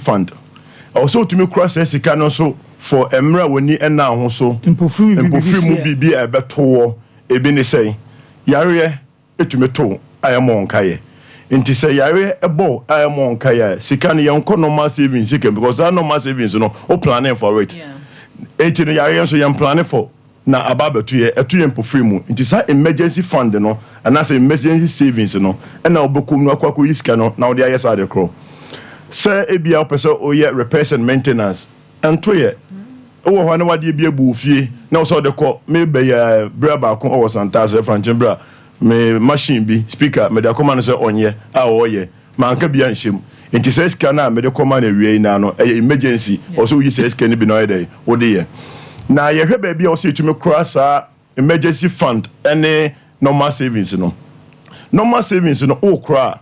fund. Ɛwɔ sɛ wotumi kora saa sika no nso for mmerɛ a w'ani ɛna ho so. Mpofiri mu. Mpofiri mu biribi a ɛbɛto wɔ. Ebi ne sɛn? Yareɛ ɛtumi to a ɛmɔ nkaeɛ. Nti sɛ yareɛ ɛbɔ a ɛmɔ nkaeɛ a, sika no yɛnkɔ normal savings sika, because that normal savings no, wo planning for it. Eti no yareɛ nso yɛn planning for na aba abɛto yɛ, ɛto yɛ mpofiri mu. Nti saa emergency fund no anaasɛ emergency savings no ɛna wobɛkɔ mu no akɔ akɔyi sika no na wode ayɛ saa de korɔ. Sɛ ebia wopɛ sɛ woyɛ repairs and maintenance, ɛnto yɛ wowɔ hɔ na wadeɛ bi abu wo fie na wo sɛ wode kɔ. Mebɛyɛ berɛ baako ɔwɔ Santase Frankyɛn berɛ a me machine bi speaker mede akɔma no sɛ ɔnyɛ a ɔyɛ, manka bia nhyɛ mu. Nti sɛ sika no a mede kɔma no awie yi naa no ɛyɛ emergency, ɔsɛ woyi sɛ sika no bi na ɔyɛ dɛ wode yɛ. Na yɛhwɛ baabi a wɔsɛ yɛtumi kora saa emergency fund ɛne normal savings no. Normal savings no, wokora a,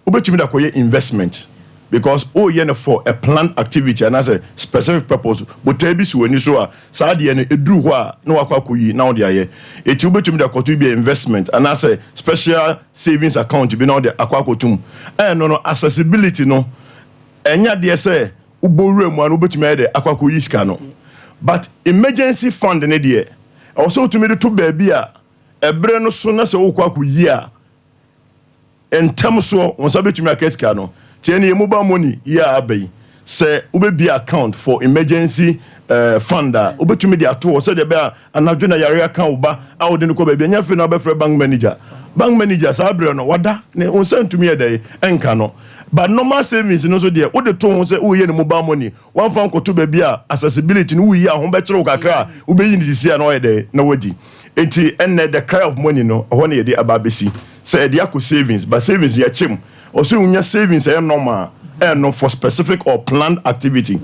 wobɛtumi de akɔyɛ investment because woyɛ no for a planned activity anaasɛ specific purpose, botae bi si w'ani so a saa adeɛ no ɛduru hɔ a na wakɔ akɔyi na wode ayɛ. Ɛti wobɛtumi de akɔto bi a investment anaasɛ special savings account bi na wode akɔ akɔtum. Ɛno no, accessibility no ɛnyɛ adeɛ sɛ wobɔ wura mu a no wobɛtumi ayɛ de akɔ akɔyi sika no. But emergency fund ne deɛ, ɛwɔ sɛ wotumi de to baabi a ɛberɛ no so na sɛ wokɔ akɔyi a, ntɛm soɔ wɔn nsa bɛtumi aka sika no. Tiɛ ne yɛ mobile money yi a aba yi, sɛ wobɛbie account for emergency fund a, wobɛtumi de ato hɔ sɛdeɛ ɛbɛyɛ a anadwo na yare aka wo ba a wode no kɔ baabi, ɛnyɛ afei na wobɛfrɛ bank manager. Bank manager saa berɛ no wada ne wo nsa ntumi yɛ dɛ ɛnka no. But normal savings no nso deɛ, wode to ho sɛ woyɛ ne mobile money, wamfa nkɔto baabi a accessibility no, woyi a ho bɛkyerɛ wo kakra a wobɛyi ne sisi a na ɔyɛ dɛ na wadi. Nti ɛnnɛ the cry of money no, ɛhɔ ne yɛde aba abɛsi sɛ ɛde akɔ savings. But savings yɛkyem ɔsɛ wonya savings ɛyɛ normal, ɛno for specific or planned activity,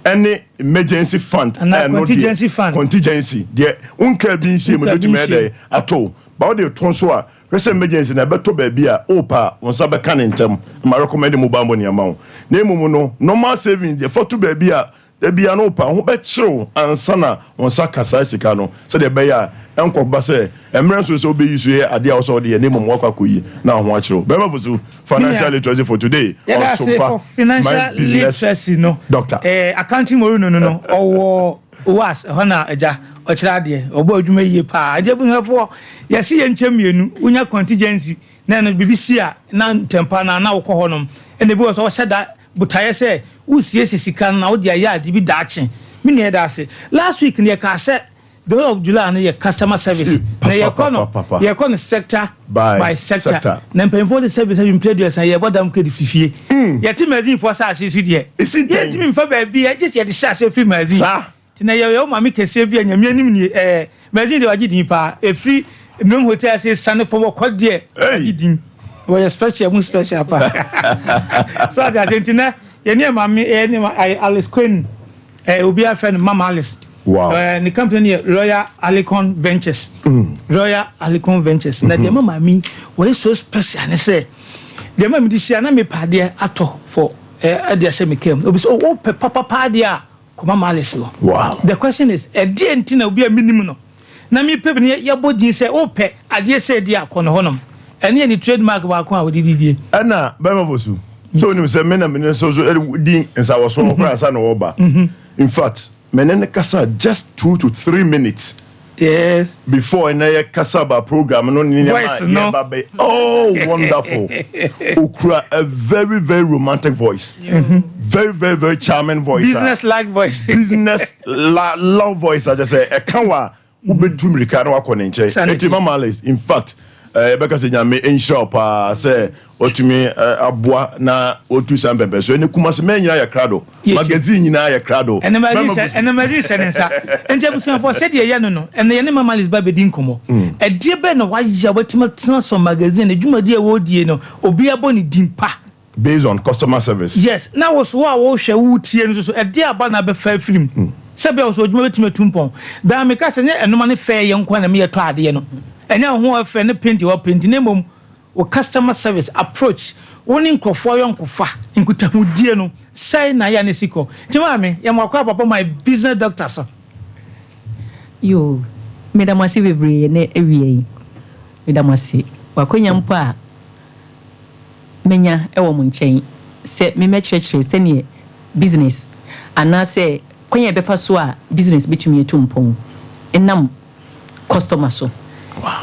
ɛne emergency fund. Anaa ɛno deɛ- contingency fund. Contingency deɛ, wonka bi nhyia mu. Wonka bi ɛbɛtumi nhyia. ɛdɛ ato ba wode to nso a, hwɛ sɛ emergency na ɛbɛtɔ baabi a wopa a wo nsa bɛka ne ntɛm. Ma recommend mobile money ama wo. Na mmom no, normal savings deɛ, fa to baabi a ebia no wopa ho bɛkyerew ansa na wo nsa ka saa sika no, sɛdeɛ ɛbɛyɛ a ɛnkɔba sɛ mmerɛ nso sɛ wobɛyi so yɛ adeɛ a wo sɛ wode yɛ, na mmom woakɔ akɔyi na wo ho akyerɛw. Bɛrima fo so, financial Minia. literacy for today. Yɛda ase for financial My business literacy no. Doctor. Accounting mori no ɔwɔ oas ɛhɔ na agya ɔkyerɛ adeɛ, ɔbɔ adwuma yie paa. Agya busuafoɔ, yɛsi yɛn nkyɛn mmienu, wonya contingency na ɛno biribi si a na ntɛmpa na wokɔ hɔnom. Ɛna ebi wɔ sɛ ɔhyɛ da botaeɛ sɛ wosiesie sika no na wode ayɛ ade bi daakye. Me nua, yɛda ase. Last week no yɛkaa sɛ the whole of July no yɛ customer service na yɛkɔ no Pa, pa, pa, pa. yɛkɔ no sector by sector. Sector. Na mpanyinfoɔ de sɛbi sɛbi mpere 30 yɛbɔ dam kedi fifie yɛte magazinefoɔ asase so deɛ, Esi ntɛn. yɛntumi nfa baabi yɛgye sɛ yɛde hyɛ ase firi magazine. Saa. Nti na yɛyɛ wo maame kɛseɛ bi a Nyame anim nie. Magazine deɛ, wagye din paa. Ɛfiri Mmem Hotel ase sane fam wɔkɔ deɛ, wagye din, wɔyɛ special mu special paa. So ate ase. Nti na yɛne yɛ maame, yɛne Alice Queen, obi afɛ no Mama Alice. Ne company yɛ Royal Alicon Ventures. Royal Alicon Ventures. Na deɛ ma maame wɔyɛ so special ne sɛ deɛ ma mede hyia na mepɛ adeɛ atɔ for ɛde ahyɛ me kam, obi sɛ, oh, wopɛ papapa adeɛ a, kɔma Mama Alice hɔ. The question is, ɛdeɛ nti na obi a menim no na mepɛ bi no yɛbɔ din sɛ wopɛ adeɛ sɛ deɛ akɔ no hɔnom? Ɛne yɛ ne trademark baako a wɔde didie. Ɛna bɛrima fo so sɛ onim sɛ me na me ne nso so ɛde di nsawɔso koraa ansa na wɔba. In fact, me ne ne kasa just 2 to 3 minutes before ɛnɛ yɛ kasa about program no ne nneɛma. Voice no. Yɛba bɛ, oh, wonderful. Okura a very, very romantic voice, very, very, very charming voice. Business like voice. Business la love voice a kyerɛ sɛ ɛka wa wobɛtu mmirika na wakɔ ne nkyɛn. Sanity. Eti Mama Alice, in fact, yɛbɛka sɛ Nyame nhyira wo paa sɛ watumi aboa na wɔtu saa mpɛmpɛ so. Ɛne Kumase mɛ nyinaa yɛ krado. Yɛ magazine nyinaa yɛ krado. Ɛnɛ magazine Mɛma hyɛ, ɛnɛ magazine hyɛ ne nsa. Nti abusuafoɔ, sɛdeɛ ɛyɛ no, ɛnɛ yɛne Mama Alice ba bɛdi nkɔmmɔ. Ɛdeɛ bɛn na wayɛ a watumi atena so magazine adwumadeɛ a wɔredie no, obi abɔ ne din pa? Based on customer service. Yes, na wo so a wohwɛ wotie no nso so, ɛdeɛ aba na bɛfa afiri mu sɛ bia wo so adwuma bɛtumi atu mpɔn daa. Meka sɛ nyɛ ɛnoma ne fɛ yɛ nko a na meyɛ tɔ adeɛ no, ɛnyɛ wo ho ɛfɛ ne paint wɔ paint, na mmom wo customer service approach, wo ne nkurɔfoɔ ayɔnkofa nkutahodie no sɛe na yɛ ne si kɔ. Nti maame, yɛma wakɔ apapa My Business Doctor so. Yo, meda mo ase bebree ne awia yi. Meda mo ase wakonya mpo a menya ɛwɔ mo nkyɛn sɛ memmɛkyerɛkyerɛ sɛneɛ Business anaasɛ kwan a yɛbɛfa so a business bɛtumi atu mpɔn ɛnam customer so.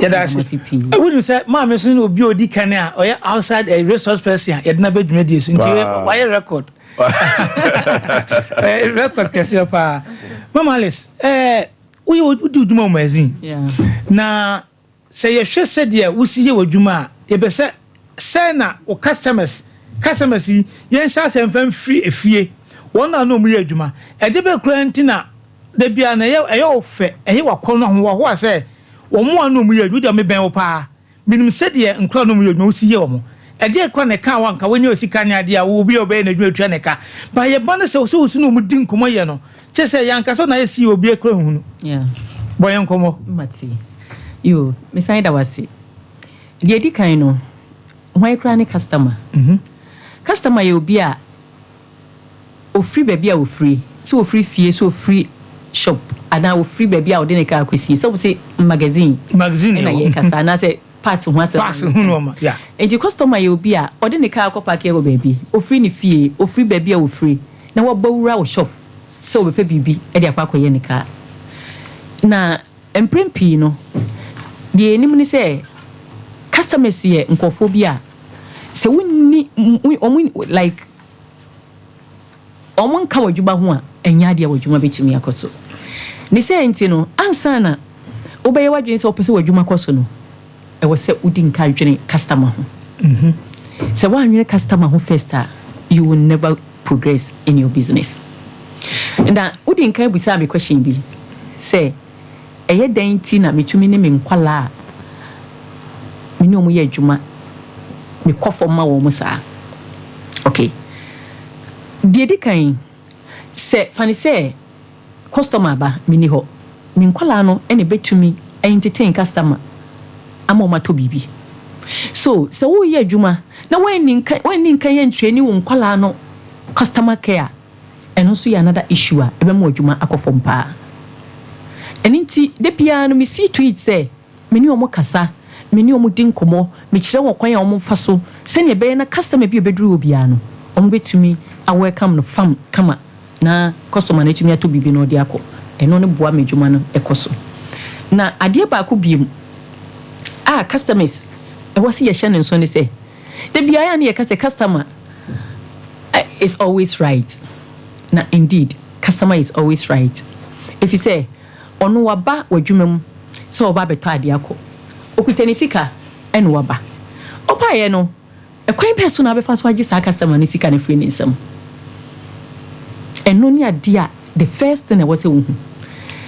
Yɛda ase. Pii. Wonim sɛ maame so ne obi a ɔdi kan a ɔyɛ outside resource person a yɛde no bɛ dwumadie so, nti wayɛ record, record kɛseɛ paa. Mama Alice, woyɛ wodi dwuma wɔ magazine na sɛ yɛhwɛ sɛdeɛ wosi yɛ w'adwuma a, yɛpɛ sɛ sɛ na wo customers yi, yɛnhyɛ asɛ mfa mfiri efie wɔn a na wɔn yɛ adwuma ɛde bɛ kura. Nti na dabi a na ɛyɛ wo fɛ, ɛyɛ wakɔ no ahohoahoa sɛ wɔn a na wɔn yɛ adwuma deɛ mebɛn wo paa. Menim sɛdeɛ nkura na wɔn yɛ adwuma wosi yɛ wɔn ɛdeɛ kura ne ka wa nka wɔnyɛ osika ne adeɛ a obi a ɔbɛyɛ n'adwuma etua ne ka ba. Yɛ ba ne sɛ wosi na wɔn di nkɔmɔ yɛ no kyɛ sɛ yɛn ankasa na yɛ si obi ekura nhunu bɔ yɛn nkɔmɔ. Mate. Yo, mesan da wase. Deɛ ɛdi kan no, hwan koraa ne customer? Customer yɛ obi a ofiri baabi a ofiri, sɛ ofiri fie, sɛ ofiri shop anaa ofiri baabi a ɔde ne kaa akɔsie, sɛ wɔsɛ magazine magazine ɛna yɛ yɛkasa anaasɛ part ho asɛm. Pass ho no ɔma ya. Nti customer yɛ obi a ɔde ne kaa akɔ park wɔ baabi, ofiri ne fie, ofiri baabi a ofiri na wabɔ wura wɔ shop sɛ ɔbɛpɛ biribi de akɔ akɔyɛ ne kaa. Na mprɛn pii no, deɛ anim ne sɛ customers yɛ nkurɔfoɔ bi a sɛ wonni ɔmo like ɔmo nka wɔ adwuma ho a, ɛnyɛ adeɛ a wɔ adwuma bɛtumi akɔ so. Ne sɛ nti no, ansa na wobɛyɛ w'adwene sɛ wopɛ sɛ w'adwuma kɔ so no, ɛwɔ sɛ wodi nka dwene customer ho. Sɛ woanwene customer ho first a, you will never progress in your business. Na wodi nka busaa me question bi sɛ ɛyɛ dɛn nti na metumi ne me nkwalaa a me ne ɔmo yɛ adwuma mekɔ fam ma wɔn saa. Okay, deɛ di kan, sɛ fani sɛ customer aba, menni hɔ, me nkwalaa no ɛna ɛbɛtumi entertain customer ama ɔmo atɔ biribi. So sɛ woyɛ adwuma na wɔnni nka yɛ ntrani wo nkwalaa no customer care, ɛno nso yɛ another issue a ɛbɛma adwuma akɔ fam paa. Ɛno nti de biara no, me see to it sɛ me ne ɔmo kasa, me ne ɔmo di nkɔmmɔ, mekyerɛ wɔn kwan a ɔmo fa so sɛnea ɛbɛyɛ na customer bi a obɛduru hɔ biara no, ɔmo bɛtumi a welcome no fam kama na customer no atumi atɔ biribi na ɔde akɔ. Ɛno no boa me adwuma no ɛkɔ so. Na adeɛ baako biem a customers ɛwɔ sɛ yɛhyɛ ne nso ne sɛ, da biara ne yɛka sɛ customer is always right. Na indeed, customer is always right, ɛfiri sɛ ɔno waba w'adwuma mu sɛ ɔba abɛtɔ adeɛ akɔ, okuta ne sika ɛna waba. Ɔbaeɛ no, ɛkwan bɛɛ so na abɛfa so agye saa customer no sika no firi ne nsam? Ɛno ne adeɛ a the first thing ɛwɔ sɛ wohu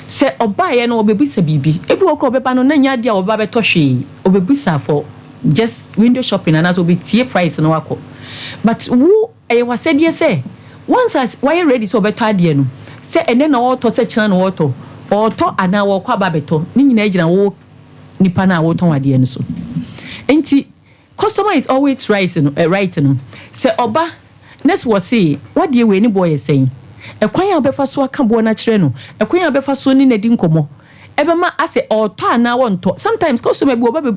sɛ ɔbaeɛ no, ɔbɛbisa biribi. Ebi wɔ kora ɔbɛba no na nyɛ adeɛ a ɔbɛba bɛtɔ hwee, ɔbɛbisa for just window shopping anaasɛ ɔbɛtie price no wakɔ. But wo, ɛyɛ w'asɛdeɛ sɛ once as wayɛ ready sɛ ɔbɛtɔ adeɛ no, sɛ ɛnɛ na ɔretɔ, sɛ kyena na ɔretɔ, ɔretɔ anaa wɔrekɔ aba abɛtɔ ne nyinaa gyina wo nipa no a wɔtɔn adeɛ no so. Nti customer is always right no, right no, sɛ ɔba na sɛ wɔse wadeɛ wei ne boɔ yɛ sɛn, ɛkwan a wobɛfa so aka boɔ no akyerɛ no, ɛkwan a wobɛfa so ne n'adi nkɔmmɔ, ɛbɛma asɛ ɔretɔ anaa wɔntɔ. Sometimes customer bi ɔba bɛ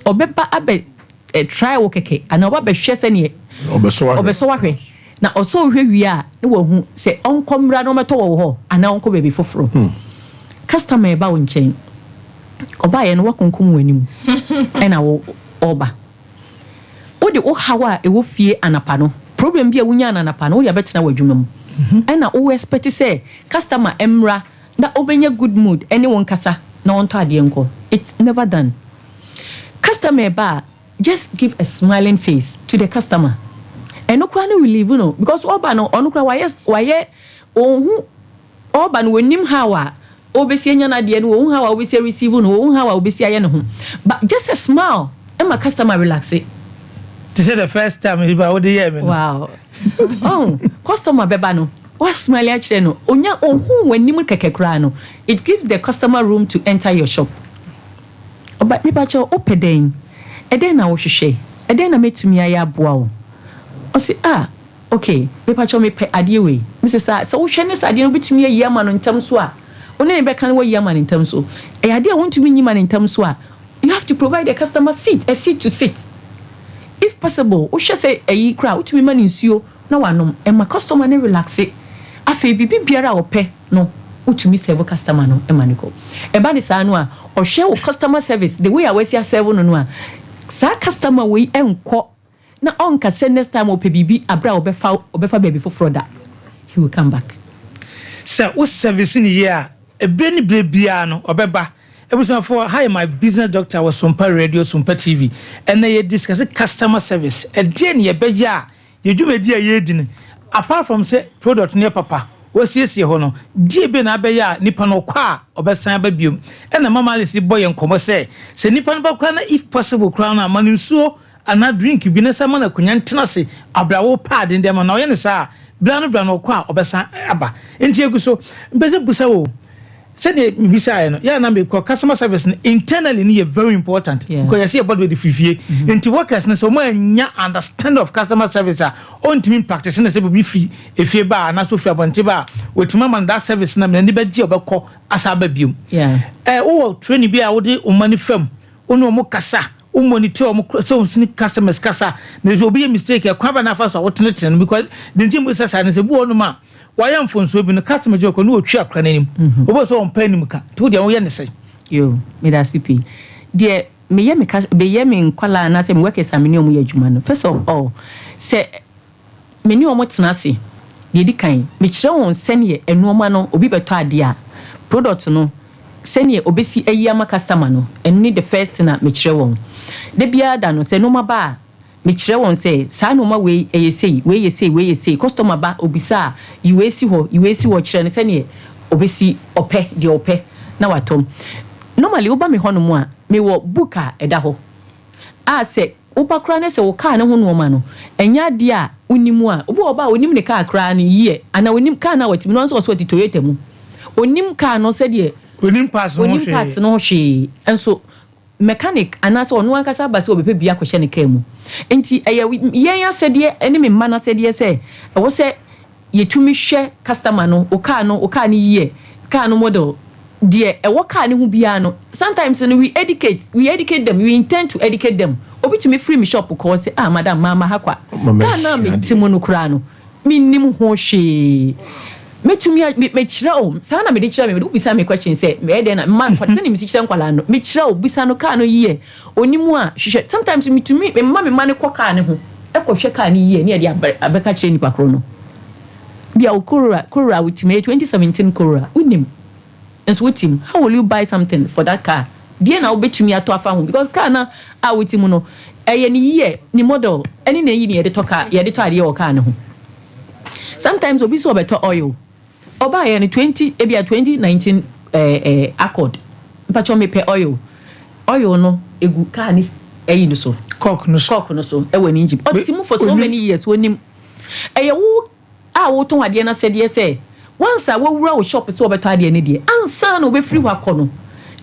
ɔbɛba abɛ try wo kɛkɛ anaa ɔba bɛhwɛ sɛneɛ ɔbɛsɔ ahwɛ. Ɔbɛsɔ wahwɛ na ɔsɔ wohwɛ wie a, ne wahu sɛ ɔnkɔ mmra na ɔmɛtɔ wɔ wo hɔ anaa ɔnkɔ baabi foforɔ. Customer ɛba wo nkyɛn, ɔbaeɛ no, wakonkom w'anim ɛna wo ɔba wode wo haw a ɛwɔ fie anapa no, problem bi a wonya no anapa no, wode abɛtena w'adwuma mu ɛna wo expect sɛ customer mmra na ɔbɛnya good mood ɛne wo nkasa na ɔntɔ adeɛ nkɔ. It's never done. Customer ba a, just give a smiling face to the customer. Ɛno koraa no relieve no, because ɔba no, ɔno koraa wayɛ ɔnhu ɔba no, wɔnim how a obesi anya n'adeɛ no, wɔn how a obesi receive no, wɔn how a obesi ayɛ ne ho. But just a smile ɛma customer relax. Te sɛ the first time ba wode yɛɛ me no. Wow, oh, customer bɛba no, wa smile akyerɛ no, onya ohun w'anim kɛkɛ koraa no, it gives the customer room to enter your shop. Ɔba, nipa kyerɛ, wopɛ dɛn? Ɛdɛn na wohwehwɛ? Ɛdɛn na mɛtumi ayɛ aboa wo? Ɔsi, "Ah, okay, nipa kyerɛ, mepɛ adeɛ wei." Mrs saa, sɛ wohwɛ ne sɛ adeɛ no wobɛtumi ayi ama no ntɛm so a, wo ne ne bɛka no, wayi ama no ntɛm so. Ɛyɛ adeɛ a wontumi nyi ma no ntɛm so a, you have to provide the customer seat, a seat to sit if possible. Wohwɛ sɛ ɛyi koraa, wotumi ma no nsuo. na wanom. Ɛma customer no relaxe. Afei biribi biara a ɔpɛ no, wotumi serve customer no ma no kɔ. Ɛba no saa no a, ɔhwɛ wo customer service, the way a wasi aserve no no a, saa customer wei nkɔ na ɔnka sɛ next time ɔpɛ biribi aberɛ a ɔbɛfa ɔbɛfa baabi foforɔ da. He will come back. Sɛ wo service no yie a, ɛberɛ ne berɛ biara no ɔbɛba. Abusuafoɔ, ha yɛ My Business Doctor wɔ Sompa Radio, Sompa TV. Ɛnnɛ yɛ discuss customer service. Ɛdeɛn na yɛbɛyɛ a yɛ dwumadi a yɛredi no, apart from sɛ product no yɛ papa, wɔasiesie hɔ no, deɛ bɛn na abɛyɛ a nipa no ɔkɔ a ɔbɛsan aba biom? Ɛna Mama Alice bɔ yɛn nkɔmmɔ sɛ, sɛ nipa no ba koraa na if possible koraa no a, ma no nsuo anaa drink bi na san ma no akonnwa ntena ase aberɛ a worepɛ ade no de ama no. Na ɔyɛ no saa a, bra no bra no ɔkɔ a ɔbɛsan aba. Nti yɛgu so. Mpɛ sɛ mbusa wo o, sɛdeɛ mebisaeɛ no, yɛ a na mekɔ customer service no internally no yɛ very important because yɛsɛ yɛbɔ de bɛde firi fie. Nti workers no sɛ wɔn annya understanding of customer service a, ɔntumi mpractice no sɛ obi firi efie ba a anaasɛ ofiri abɔnten ba a, wɔtumi ama no that service no a n'ani bɛgye a ɔbɛkɔ asan aba biom. Ɛ wowɔ training bi a wode wo mma no fam, wo ne wɔn kasa, wo monitor wɔn sɛ wɔn ne customers kasa, na sɛ obi yɛ mistake a, kwan bɛn na afa so a wotenetene no because deɛ nti mbusa saa no sɛ bi wɔ hɔnom a wayɛ mfonsoɔ bi no customer gyina kɔ ne ɔtwi akora n'anim, obi wɔ sɛ ɔmpɛ anim ka, nti wo deɛ woyɛ ne sɛn? Yoo, meda ase pii. Deɛ meyɛ me kas meyɛ me nkwadaa anaasɛ me workers a me ne wɔn yɛ adwuma no, first of all, sɛ me ne wɔn tena ase, deɛ ɛdi kan, mekyerɛ wɔn sɛdeɛ nnoɔma no, obi bɛtɔ adeɛ a, product no, sɛdeɛ ɔbɛsi ayi ama customer no, ɛno ne the first thing a mekyerɛ wɔn. Da biara da no, sɛ nnoɔma ba a, mekyerɛ wɔn sɛ, saa nnoɔma wei, ɛyɛ sei, wei yɛ sei, wei yɛ sei. Customer ba, ɔbisa a, yi wei si hɔ, yi wei si hɔ, kyerɛ no sɛdeɛ ɔbɛsi, ɔpɛ, deɛ ɔpɛ na watɔ. Normally, woba me hɔnom a, mewɔ book a ɛda hɔ a sɛ woba koraa na sɛ wo car no ho nnoɔma no, ɛnyɛ adeɛ a wonim a, obi wɔ hɔ a ɔnim ne car koraa no year anaa ɔnim car no a wate mu no, ɔno nso ɔse ɔte Toyota mu, ɔnim car no sɛdeɛ, Ɔnim parts no ho ɔnim parts hwee. no ho hwee nso mechanic anaasɛ ɔno ankasa aba sɛ ɔbɛpɛ bi akɔhyɛ ne car mu. Nti ɛyɛ yɛn asɛdeɛ ne me mma no asɛdeɛ sɛ ɛwɔ sɛ Yɛtumi hwɛ customer no, wo car no, wo car no year, car no model, deɛ ɛwɔ car no ho biara no, sometimes no we educate, we educate them, we intend to educate them. Obi tumi firi me shop kɔ ɔse ah madam mamma ha kwa, car no a mete mu no koraa no mennim ho hwee. Mɛtumi a, me, mekyerɛ wo, saa na mede kyerɛ me, wobisa me question sɛ mɛyɛ dɛn na mma nkwadaa, sɛdeɛ mesi kyerɛ nkwadaa no, mekyerɛ wo, bisa no car no year, Ɔnim a, hwehwɛ. Sometimes metumi mema me mma no kɔ car no ho kɔhwɛ car no yie ne yɛde aba abɛka kyerɛ nipa korɔ no. Bia wo Corolla, Corolla a wotim, ɛyɛ 2017 Corolla, wonim nso wotim. How will you buy something for that car? Deɛn na wobɛtumi atɔ afa ho? Because car no a wotim no, ɛyɛ ne year, ne model ɛne n'ayi na yɛde tɔ car, yɛde tɔ adeɛ wɔ car no ho. Sometimes obi nso ɔbɛtɔ oil. Ɔbaeɛ no twenty ebia 2019 ɛɛ ɛɛ Accord mpakyɛw mepɛ oil oil no egu car ne ɛyi no so Cork no so. cork no so ɛwɔ ne engine ɔte mu for so Onim. many years onim ɛyɛ wo a wotɔn adeɛ no asɛdeɛ sɛ once a wawura wo shop sɛ ɔbɛtɔ adeɛ no deɛ ansa na ɔbɛfiri hɔ akɔ no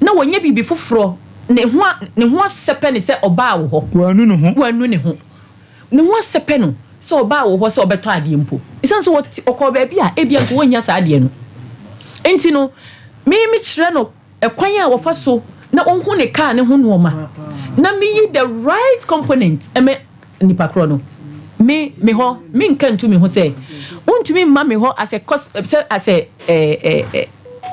na wɔnyɛ biribi foforɔ ne ho a ne ho asɛpɛ ne sɛ ɔbaa wo hɔ Wanu ne ho. wanu ne ho. Ne ho asɛpɛ no sɛ ɔbaa wo hɔ sɛ ɔbɛtɔ adeɛ mpo. Ɛsiane sɛ ɔte, ɔkɔɔ baabi a ebia nka ɔnnya saa adeɛ no nti no, me mekyerɛ no ɛkwan a wɔfa so na ɔhu ne kaa no ho nnoɔma na meyi the right component ma nipa korɔ no. Me, me hɔ, menka ntu me ho sɛ wontumi mma me hɔ as a cus, sɛ as a eh, eh, eh,